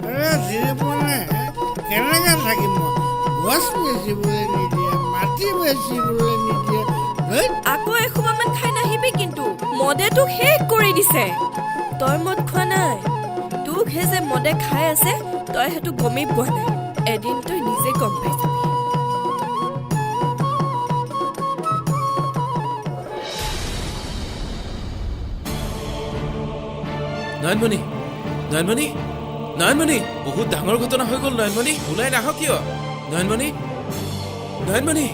Speaker 13: আৰে, চিনি পোৱা নাই হে? কেনেকৈ থাকিম মই? গছ বেচিবলৈ নিদিয়ে, মাটি বেচিবলৈ নিদিয়ে।
Speaker 3: আকৌ এসোপামান খাই নাহিবি কিন্তু, মদে তোক শেষ কৰি দিছে। তই মদ খোৱা নাই, তোকহে যে মদে খাই আছে তই সেইটো গমেই পোৱা নাই। এদিন তই নিজে গম পাই যাবি।
Speaker 14: নয়নমণি, নয়নমণি, নয়নমণি, বহুত ডাঙৰ ঘটনা হৈ গ'ল। নয়নমণি, ওলাই নাহ কিয়? নয়নমণি, নয়নমণি,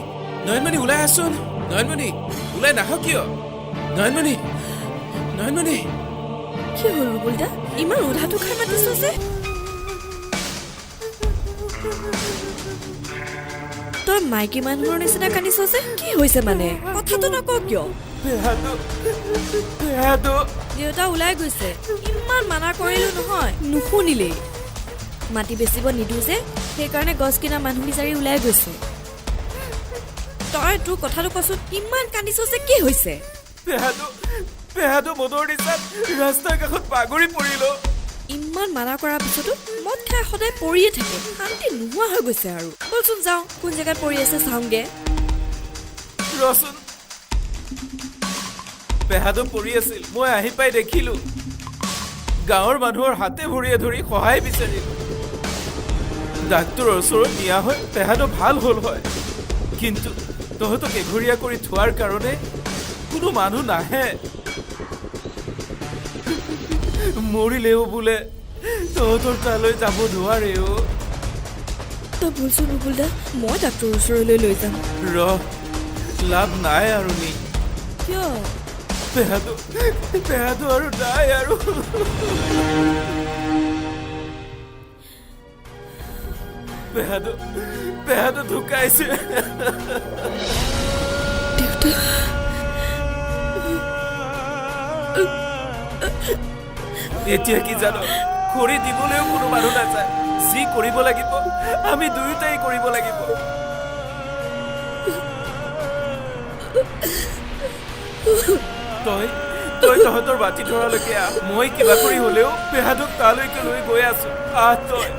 Speaker 14: নয়নমণি, ওলাই আহচোন। নয়নমণি, ওলাই নাহ কিয়? নয়নমণি, নয়নমণি।
Speaker 3: কি হ'ল ৰুবুলদা, ইমান উধাটো খাই মাতিছ যে? তই মাইকী মানুহৰ নিচিনা কান্দিছ যে, কি হৈছে মানে? কথাটো নকওঁ কিয়? দেউতা ওলাই গৈছে, ইমান মানা কৰিলো নহয়, নুশুনিলেই। মাটি বেচিব নিদিওঁ যে, সেইকাৰণে গছ কিনা মানুহ বিচাৰি ওলাই গৈছে। তই তোৰ কথাটো কচোন, ইমান কান্দিছ যে কি হৈছে?
Speaker 14: পেহাটো মদৰ নিচাত ৰাস্তাৰ কাষত বাগৰি পৰিল।
Speaker 3: ইমান মানা কৰাৰ পিছতো মদ খাই সদায় পৰিয়ে থাকে, শান্তি নোহোৱা হৈ গৈছে আৰু। ব'লচোন যাওঁ, কোন জেগাত পৰি আছে চাওঁগে।
Speaker 14: ৰচোন, পেহাটো পৰি আছিল, মই আহি পাই দেখিলো। গাঁৱৰ মানুহৰ হাতে ভৰিয়ে ধৰি সহায় বিচাৰিলো। ডাক্তৰৰ ওচৰত নিয়া হয় পেহাটো ভাল হ'ল হয়, কিন্তু তহঁতক এঘৰীয়া কৰি থোৱাৰ কাৰণে কোনো মানুহ নাহে। মৰিলেও বোলে তহঁতৰ তালৈ যাব নোৱাৰে।
Speaker 3: তই বলচোন বুবুল দা, মই ডাক্তৰৰ ওচৰলৈ লৈ যাম।
Speaker 14: ৰ, লাভ নাই আৰু। নি
Speaker 3: কিয়?
Speaker 14: পেহাটো পেহাটো আৰু নাই আৰু। পেহাটো পেহাটো ঢুকাইছে।
Speaker 3: দেউতা,
Speaker 14: এতিয়া কি জান, খৰি দিবলৈও কোনো মানুহ নাযায়। যি কৰিব লাগিব আমি দুয়োটাই কৰিব লাগিব। তই তই তহঁতৰ বাতি ধৰালৈকে আহ, মই কিবা কৰি হলেও পেহাটোক তালৈকে লৈ গৈ আছো। আহ তই।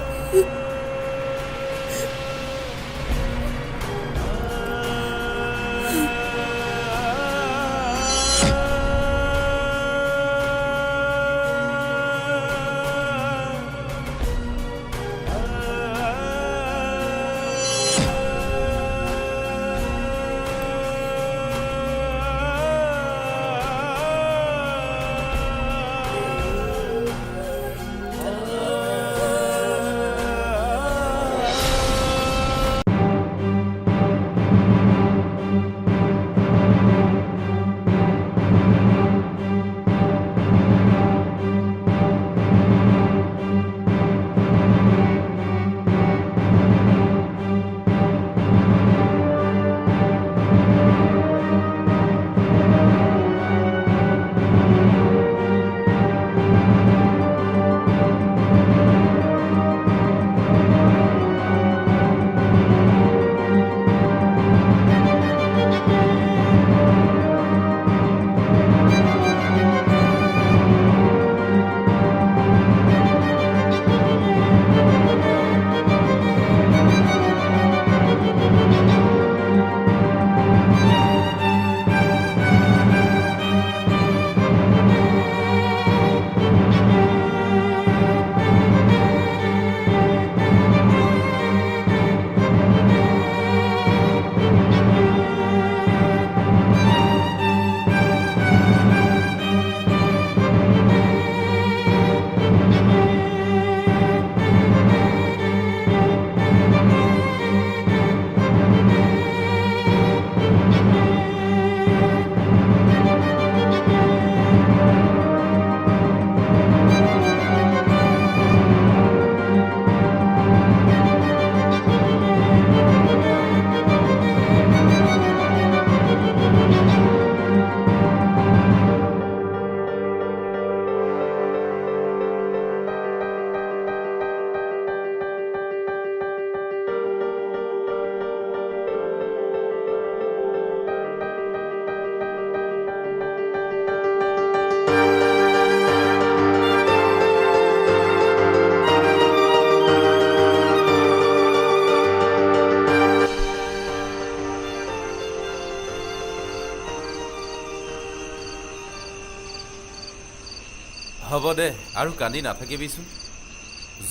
Speaker 14: হ'ব দে, আৰু কান্দি নাথাকিবিচোন।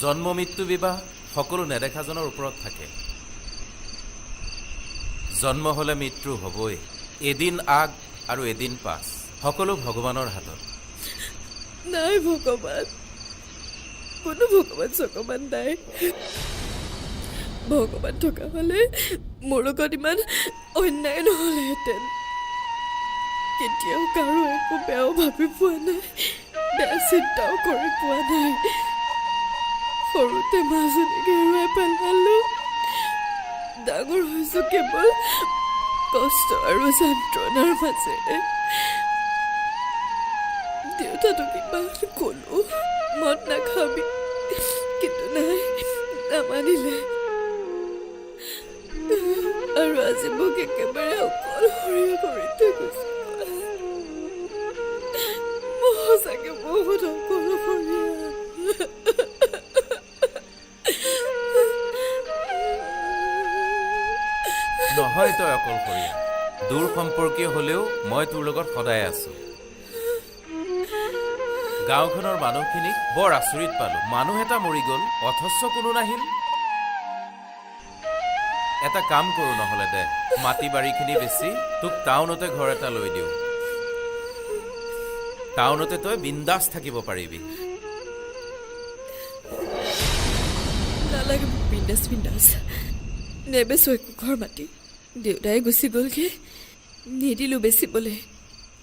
Speaker 14: জন্ম মৃত্যু বিবাহ সকলো নেদেখাজনৰ ওপৰত থাকে। জন্ম হ'লে মৃত্যু হ'বই, এদিন আগ আৰু এদিন পাছ, সকলো ভগৱানৰ হাতত।
Speaker 3: নাই ভগৱান, কোনো ভগৱান চগৱান নাই। ভগৱান থকা হ'লে মোৰ লগত ইমান অন্যায় নহ'লেহেঁতেন। কেতিয়াও কাৰো একো বেয়াও ভাবি পোৱা নাই, বেয়া চিন্তাও কৰি পোৱা নাই। সৰুতে মাজনীক হেৰুৱাই পেলালোঁ, ডাঙৰ হৈছোঁ কেৱল কষ্ট আৰু যন্ত্ৰণাৰ মাজেৰে। দেউতাটোক ইমান ক'লো মদ নাখাবি, কিন্তু নাই, নামানিলে। আৰু আজি মোক একেবাৰে অকলশৰীয়া কৰি থৈ গৈছে। মই সঁচাকে বহুত অকলশৰীয়া।
Speaker 14: নহয় তই অকলশৰীয়া। দূৰ সম্পৰ্কীয় হ'লেও মই তোৰ লগত সদায় আছো। গাঁওখনৰ মানুহখিনিক বৰ আচৰিত পালো। মানুহ এটা মৰি গ'ল, অথচ কোনো নাহিল। এটা কাম কৰোঁ নহ'লে দে, মাটি বাৰীখিনি বেচি তোক টাউনতে ঘৰ এটা লৈ দিওঁ। টাউনতে তই বিন্দাছ থাকিব পাৰিবি।
Speaker 3: নালাগে মোক বিন্দাছ বিন্দাছ, নেবেচো একো ঘৰ মাটি। দেউতাই গুচি গ'লগৈ, নিদিলোঁ বেচিবলৈ।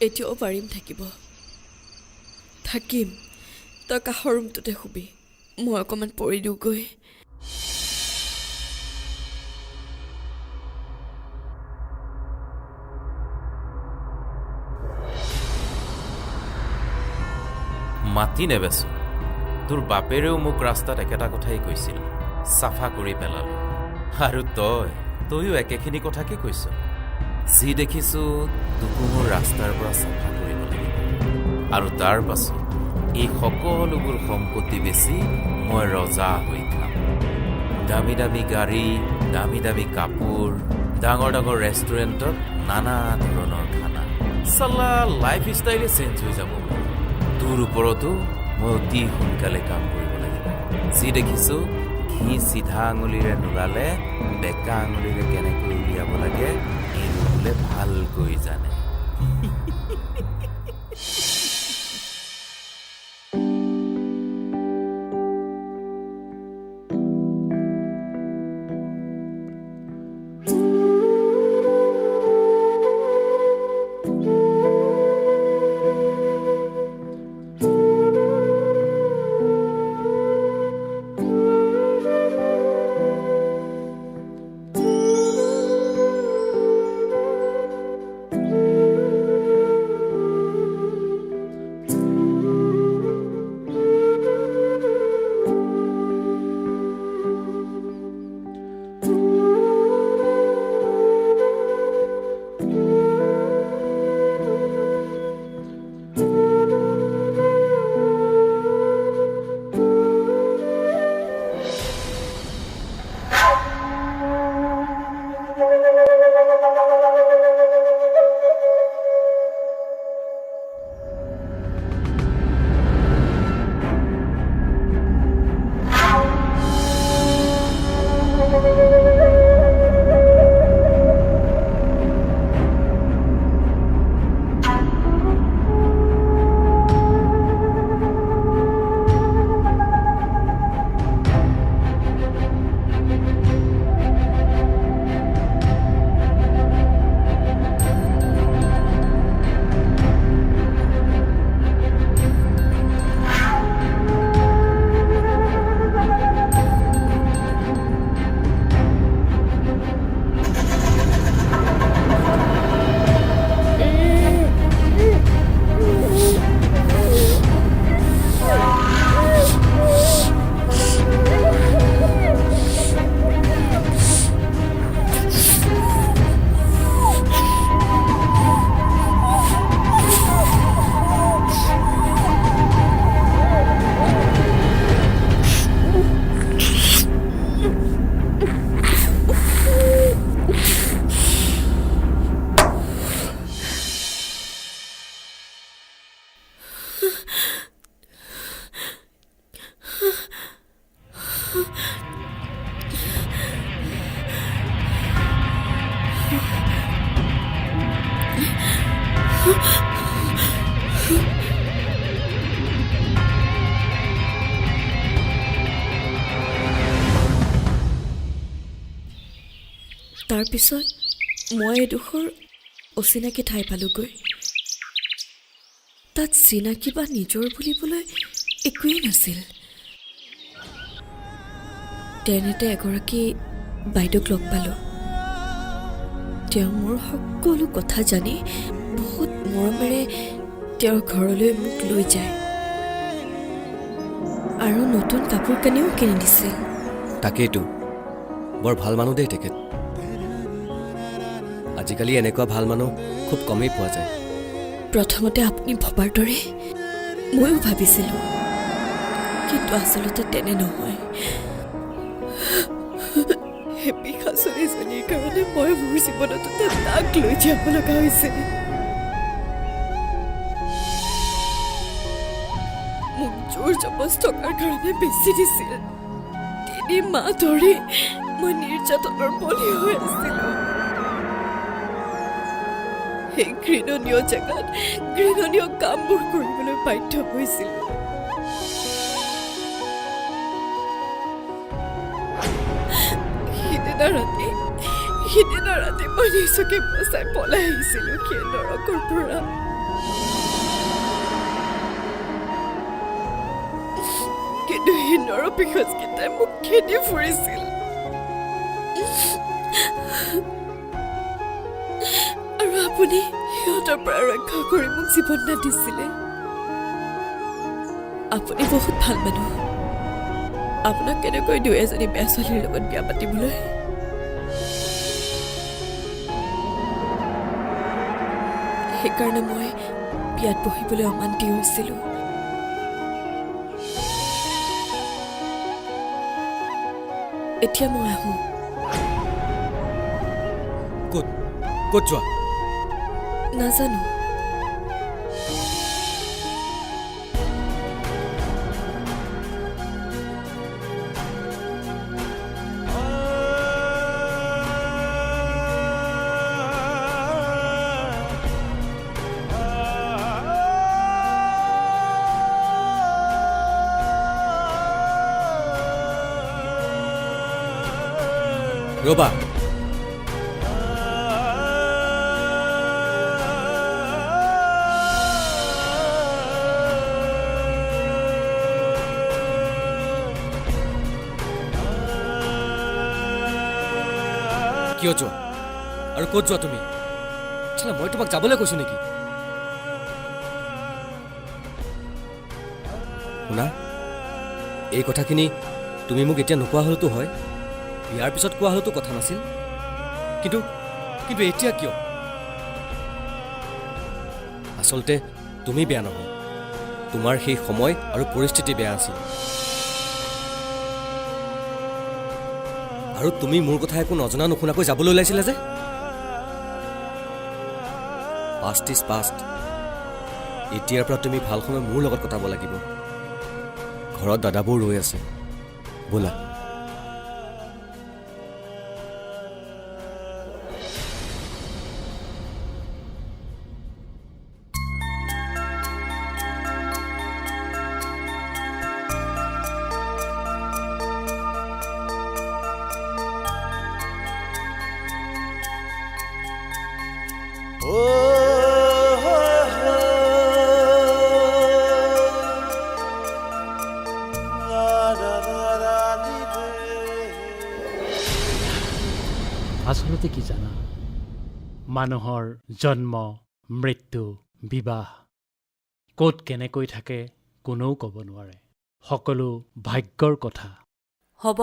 Speaker 3: এতিয়াও পাৰিম থাকিব, থাকিম। তই কাষৰ ৰুমটোতে শুবি, মই অকণমান পৰি দিওঁগৈ।
Speaker 14: মাটি নেবেচো। তোৰ বাপেৰেও মোক ৰাস্তাত একেটা কথাই কৈছিল, চাফা কৰি পেলালো। আৰু তয়ো একেখিনি কথাকে কৈছ। যি দেখিছো তোকো মোৰ ৰাস্তাৰ পৰা চাফা কৰিব লাগিব। আৰু তাৰ পাছত এই সকলোবোৰ সম্পত্তি বেচি মই ৰজা হৈ খাম। দামী দামী গাড়ী, দামী দামী কাপোৰ, ডাঙৰ ডাঙৰ ৰেষ্টুৰেণ্টত নানা ধৰণৰ খানা, চালা লাইফ ষ্টাইলে চেঞ্জ হৈ যাব মোৰ। তোৰ ওপৰতো মই অতি সোনকালে কাম কৰিব লাগিব। যি দেখিছোঁ ঘি চিধা আঙুলিৰে নোলালে বেকা আঙুলিৰে কেনেকৈ উলিয়াব লাগে এই বোলে ভালকৈ জানে।
Speaker 3: তাৰপিছত মই এডোখৰ অচিনাকি ঠাই পালোগৈ। তাত চিনাকি বা নিজৰ বুলিবলৈ একোৱেই নাছিল। তেনেতে এগৰাকী বাইদেউক লগ পালোঁ। তেওঁ মোৰ সকলো কথা জানি বহুত মৰমেৰে তেওঁৰ ঘৰলৈ মোক লৈ যায় আৰু নতুন কাপোৰ কানিও কিনি দিছিল।
Speaker 10: তাকেইতো, বৰ ভাল মানুহ দেই তেখেত। আজিকালি এনেকুৱা ভাল মানুহ খুব কমেই পোৱা যায়।
Speaker 3: প্ৰথমতে আপুনি ভবাৰ দৰে ময়ো ভাবিছিলোঁ, কিন্তু আচলতে তেনে নহয়। সেই পিশাচনীজনীৰ কাৰণে মই মোৰ জীৱনত এটা দাগ লৈ জীয়াব লগা হৈছে। মোক জোৰ জবজ টকাৰ কাৰণে বেচি দিছিল। 3 মাহ ধৰি মই নিৰ্যাতনৰ বলি হৈ আছিলোঁ। সেই ঘৃণনীয় জেগাত ঘৃণনীয় কামবোৰ কৰিবলৈ বাধ্য হৈছিলোঁ। সিদিনা ৰাতি মই নিজকে বচাই পলাই আহিছিলোঁ সেই নৰকৰ পৰা। কিন্তু সেই নৰপিশাচকেইটাই মোক খেদি ফুৰিছিল আৰু আপুনি সিহঁতৰ পৰা ৰক্ষা কৰি মোক জীৱন দান দিছিলে। আপুনি বহুত ভাল মানুহ। আপোনাক কেনেকৈ দুই এজনী বেয়া ছোৱালীৰ লগত বিয়া পাতিবলৈ? সেইকাৰণে মই বিয়াত বহিবলৈ অমান্তি হৈছিলোঁ। এতিয়া মই আহোঁ।
Speaker 10: ক'ত ক'ত যোৱা?
Speaker 3: নাজানো।
Speaker 10: ৰ'বা, কিয় যোৱা আৰু ক'ত যোৱা তুমি? মই তোমাক যাবলৈ কৈছো নেকি? শুনা, এই কথাখিনি তুমি মোক এতিয়া নোকোৱা হ'লেতো হয়, বিয়াৰ পিছত কোৱা হ'লেতো কথা নাছিল। কিন্তু কিন্তু এতিয়া কিয়? আচলতে তুমি বেয়া নহয়, তোমাৰ সেই সময় আৰু পৰিস্থিতি বেয়া আছিল। আৰু তুমি মোৰ কথা একো নজনা নুশুনাকৈ যাবলৈ ওলাইছিলা যে। Past is past. এতিয়াৰ পৰা তুমি ভাল সময় মোৰ লগত কটাব লাগিব। ঘৰত দাদাবোৰ ৰৈ আছে, ব'লা।
Speaker 4: আচলতে কি জানা, মানুহৰ জন্ম, মৃত্যু, বিবাহ ক'ত কেনেকৈ থাকে কোনেও ক'ব নোৱাৰে। সকলো ভাগ্যৰ কথা।
Speaker 5: হ'ব,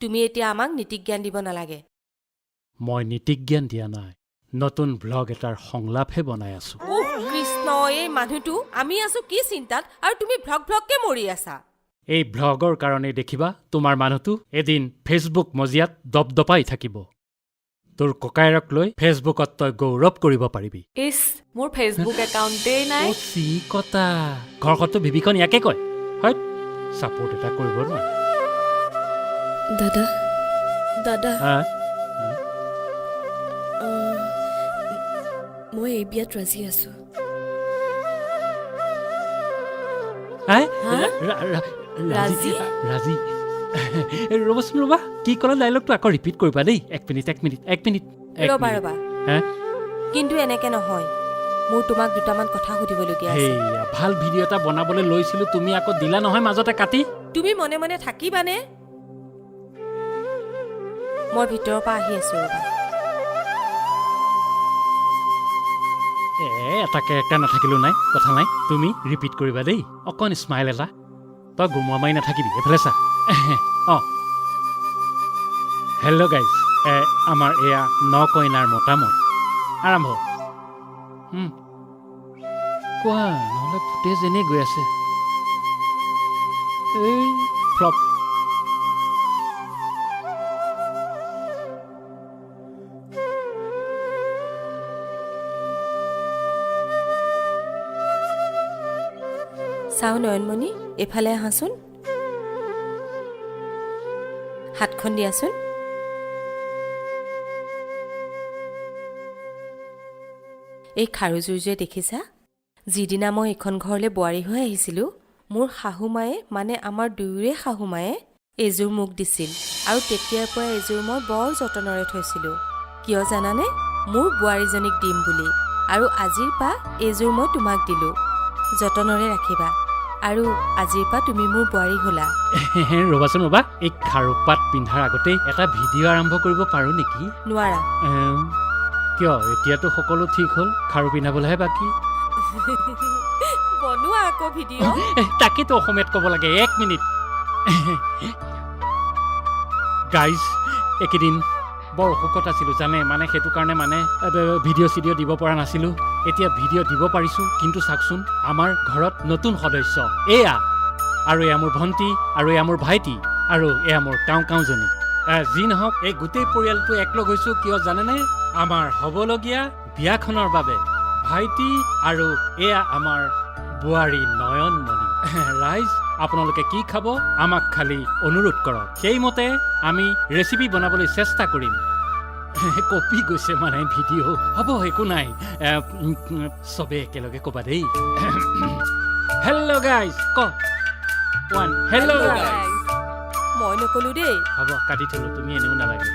Speaker 5: তুমি এতিয়া আমাক নীতিজ্ঞান দিব নালাগে।
Speaker 4: মই নীতিজ্ঞান দিয়া নাই, নতুন ভ্লগ এটাৰ সংলাপহে বনাই আছো।
Speaker 5: কৃষ্ণ, এই মানুহটো! আমি আছো কি চিন্তাত আৰু তুমি ভ্লগ ভ্লগকে মৰি আছা।
Speaker 4: এই ভ্লগৰ কাৰণে দেখিবা তোমাৰ মানুহটো এদিন ফেচবুক মজিয়াত দপদপাই থাকিব। তোৰ ককায়েৰক লৈ ফেচবুকত তই গৌৰৱ কৰিব পাৰিবি।
Speaker 6: ইছ, মোৰ ফেচবুক একাউণ্টেই নাই।
Speaker 4: চি কটা, ঘৰখনতো ভিভিখন ইয়াকে কয়। হয়, ছাপোৰ্ট এটা কৰিব নোৱাৰে।
Speaker 3: দাদা, দাদা, মই এই বিয়াত ৰাজি আছো।
Speaker 4: ৰাজি? ৰাজি? ৰ'বাচোন ৰ'বা, কি ক'লা ডাইলগটো আকৌ ৰিপিট কৰিবা দেই। এক মিনিট, এক মিনিট, এক মিনিট।
Speaker 5: ৰ'বা ৰ'বা, কিন্তু এনেকে নহয়, মোৰ তোমাক দুটামান কথা সুধিবলগীয়া আছে।
Speaker 4: ভাল ভিডিঅ' এটা বনাবলৈ লৈছিলো, তুমি আকৌ দিলা নহয় মাজতে কাটি।
Speaker 5: তুমি মনে মনে থাকিবানে? মই ভিতৰৰ পৰা আহি আছো, ৰ'বা।
Speaker 4: এটা কেৰেক্টাৰ নাথাকিলেও নাই, কথা নাই, তুমি ৰিপিট কৰিবা দেই। অকণ স্মাইল এটা, তই গুমুৱা মাৰি নাথাকিবি, এইফালে চা। অঁ, হেল্ল' গাইজ, আমাৰ এয়া ন কইনাৰ মতামত আৰম্ভ। কোৱা, নহ'লে ফুটেজ এনেই গৈ আছে। এই ফ্লপ।
Speaker 5: চাওঁ নয়নমণি, এইফালে আহাচোন, হাতখন দিয়াচোন। এই খাৰুযোৰ যে দেখিছা, যিদিনা মই এইখন ঘৰলৈ বোৱাৰী হৈ আহিছিলোঁ, মোৰ শাহু মায়ে, মানে আমাৰ দুয়োৰে শাহু মায়ে এইযোৰ মোক দিছিল আৰু তেতিয়াৰ পৰা এইযোৰ মই বৰ যতনেৰে থৈছিলোঁ। কিয় জানানে? মোৰ বোৱাৰীজনীক দিম বুলি। আৰু আজিৰ পৰা এইযোৰ মই তোমাক দিলোঁ, যতনেৰে ৰাখিবা। আৰু আজিৰ পৰা তুমি মোৰ বোৱাৰী হ'লা।
Speaker 4: ৰ'বাচোন ৰ'বা, এই খাৰুপাত পিন্ধাৰ আগতেই এটা ভিডিঅ' আৰম্ভ কৰিব পাৰোঁ নেকি?
Speaker 5: নোৱাৰা।
Speaker 4: কিয়? এতিয়াতো সকলো ঠিক হ'ল, খাৰু পিন্ধাবলৈহে বাকী।
Speaker 5: বনোৱা আকৌ ভিডিঅ'।
Speaker 4: তাকেতো অসমীয়াত ক'ব লাগে। এক মিনিট গাইজ, এইকেইদিন বৰ অসুখত আছিলোঁ জানে, মানে সেইটো কাৰণে মানে ভিডিঅ' চিডিঅ' দিব পৰা নাছিলোঁ। এতিয়া ভিডিঅ' দিব পাৰিছোঁ, কিন্তু চাওকচোন আমাৰ ঘৰত নতুন সদস্য এয়া, আৰু এয়া মোৰ ভণ্টি, আৰু এয়া মোৰ ভাইটি, আৰু এয়া মোৰ কাওঁ কাওঁজনী। যি নহওক, এই গোটেই পৰিয়ালটো একলগ হৈছোঁ কিয় জানেনে? আমাৰ হ'বলগীয়া বিয়াখনৰ বাবে। ভাইটি আৰু এয়া আমাৰ বোৱাৰী নয়নমণি। ৰাইজ, আপোনালোকে কি খাব আমাক খালি অনুৰোধ কৰক, সেইমতে আমি ৰেচিপি বনাবলৈ চেষ্টা কৰিম। কপি গৈছে মানে ভিডিঅ'। হ'ব, একো নাই, চবে একেলগে ক'বা দেই। হেল্ল' গাইজ, ক ওৱান। Hello guys.
Speaker 5: মই নক'লো দেই।
Speaker 4: হ'ব, কাটি থলো, তুমি এনেও নালাগে।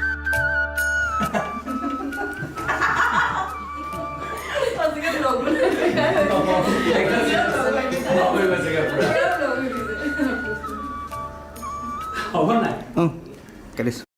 Speaker 4: হ'ব নাই?
Speaker 15: কাটিছোঁ।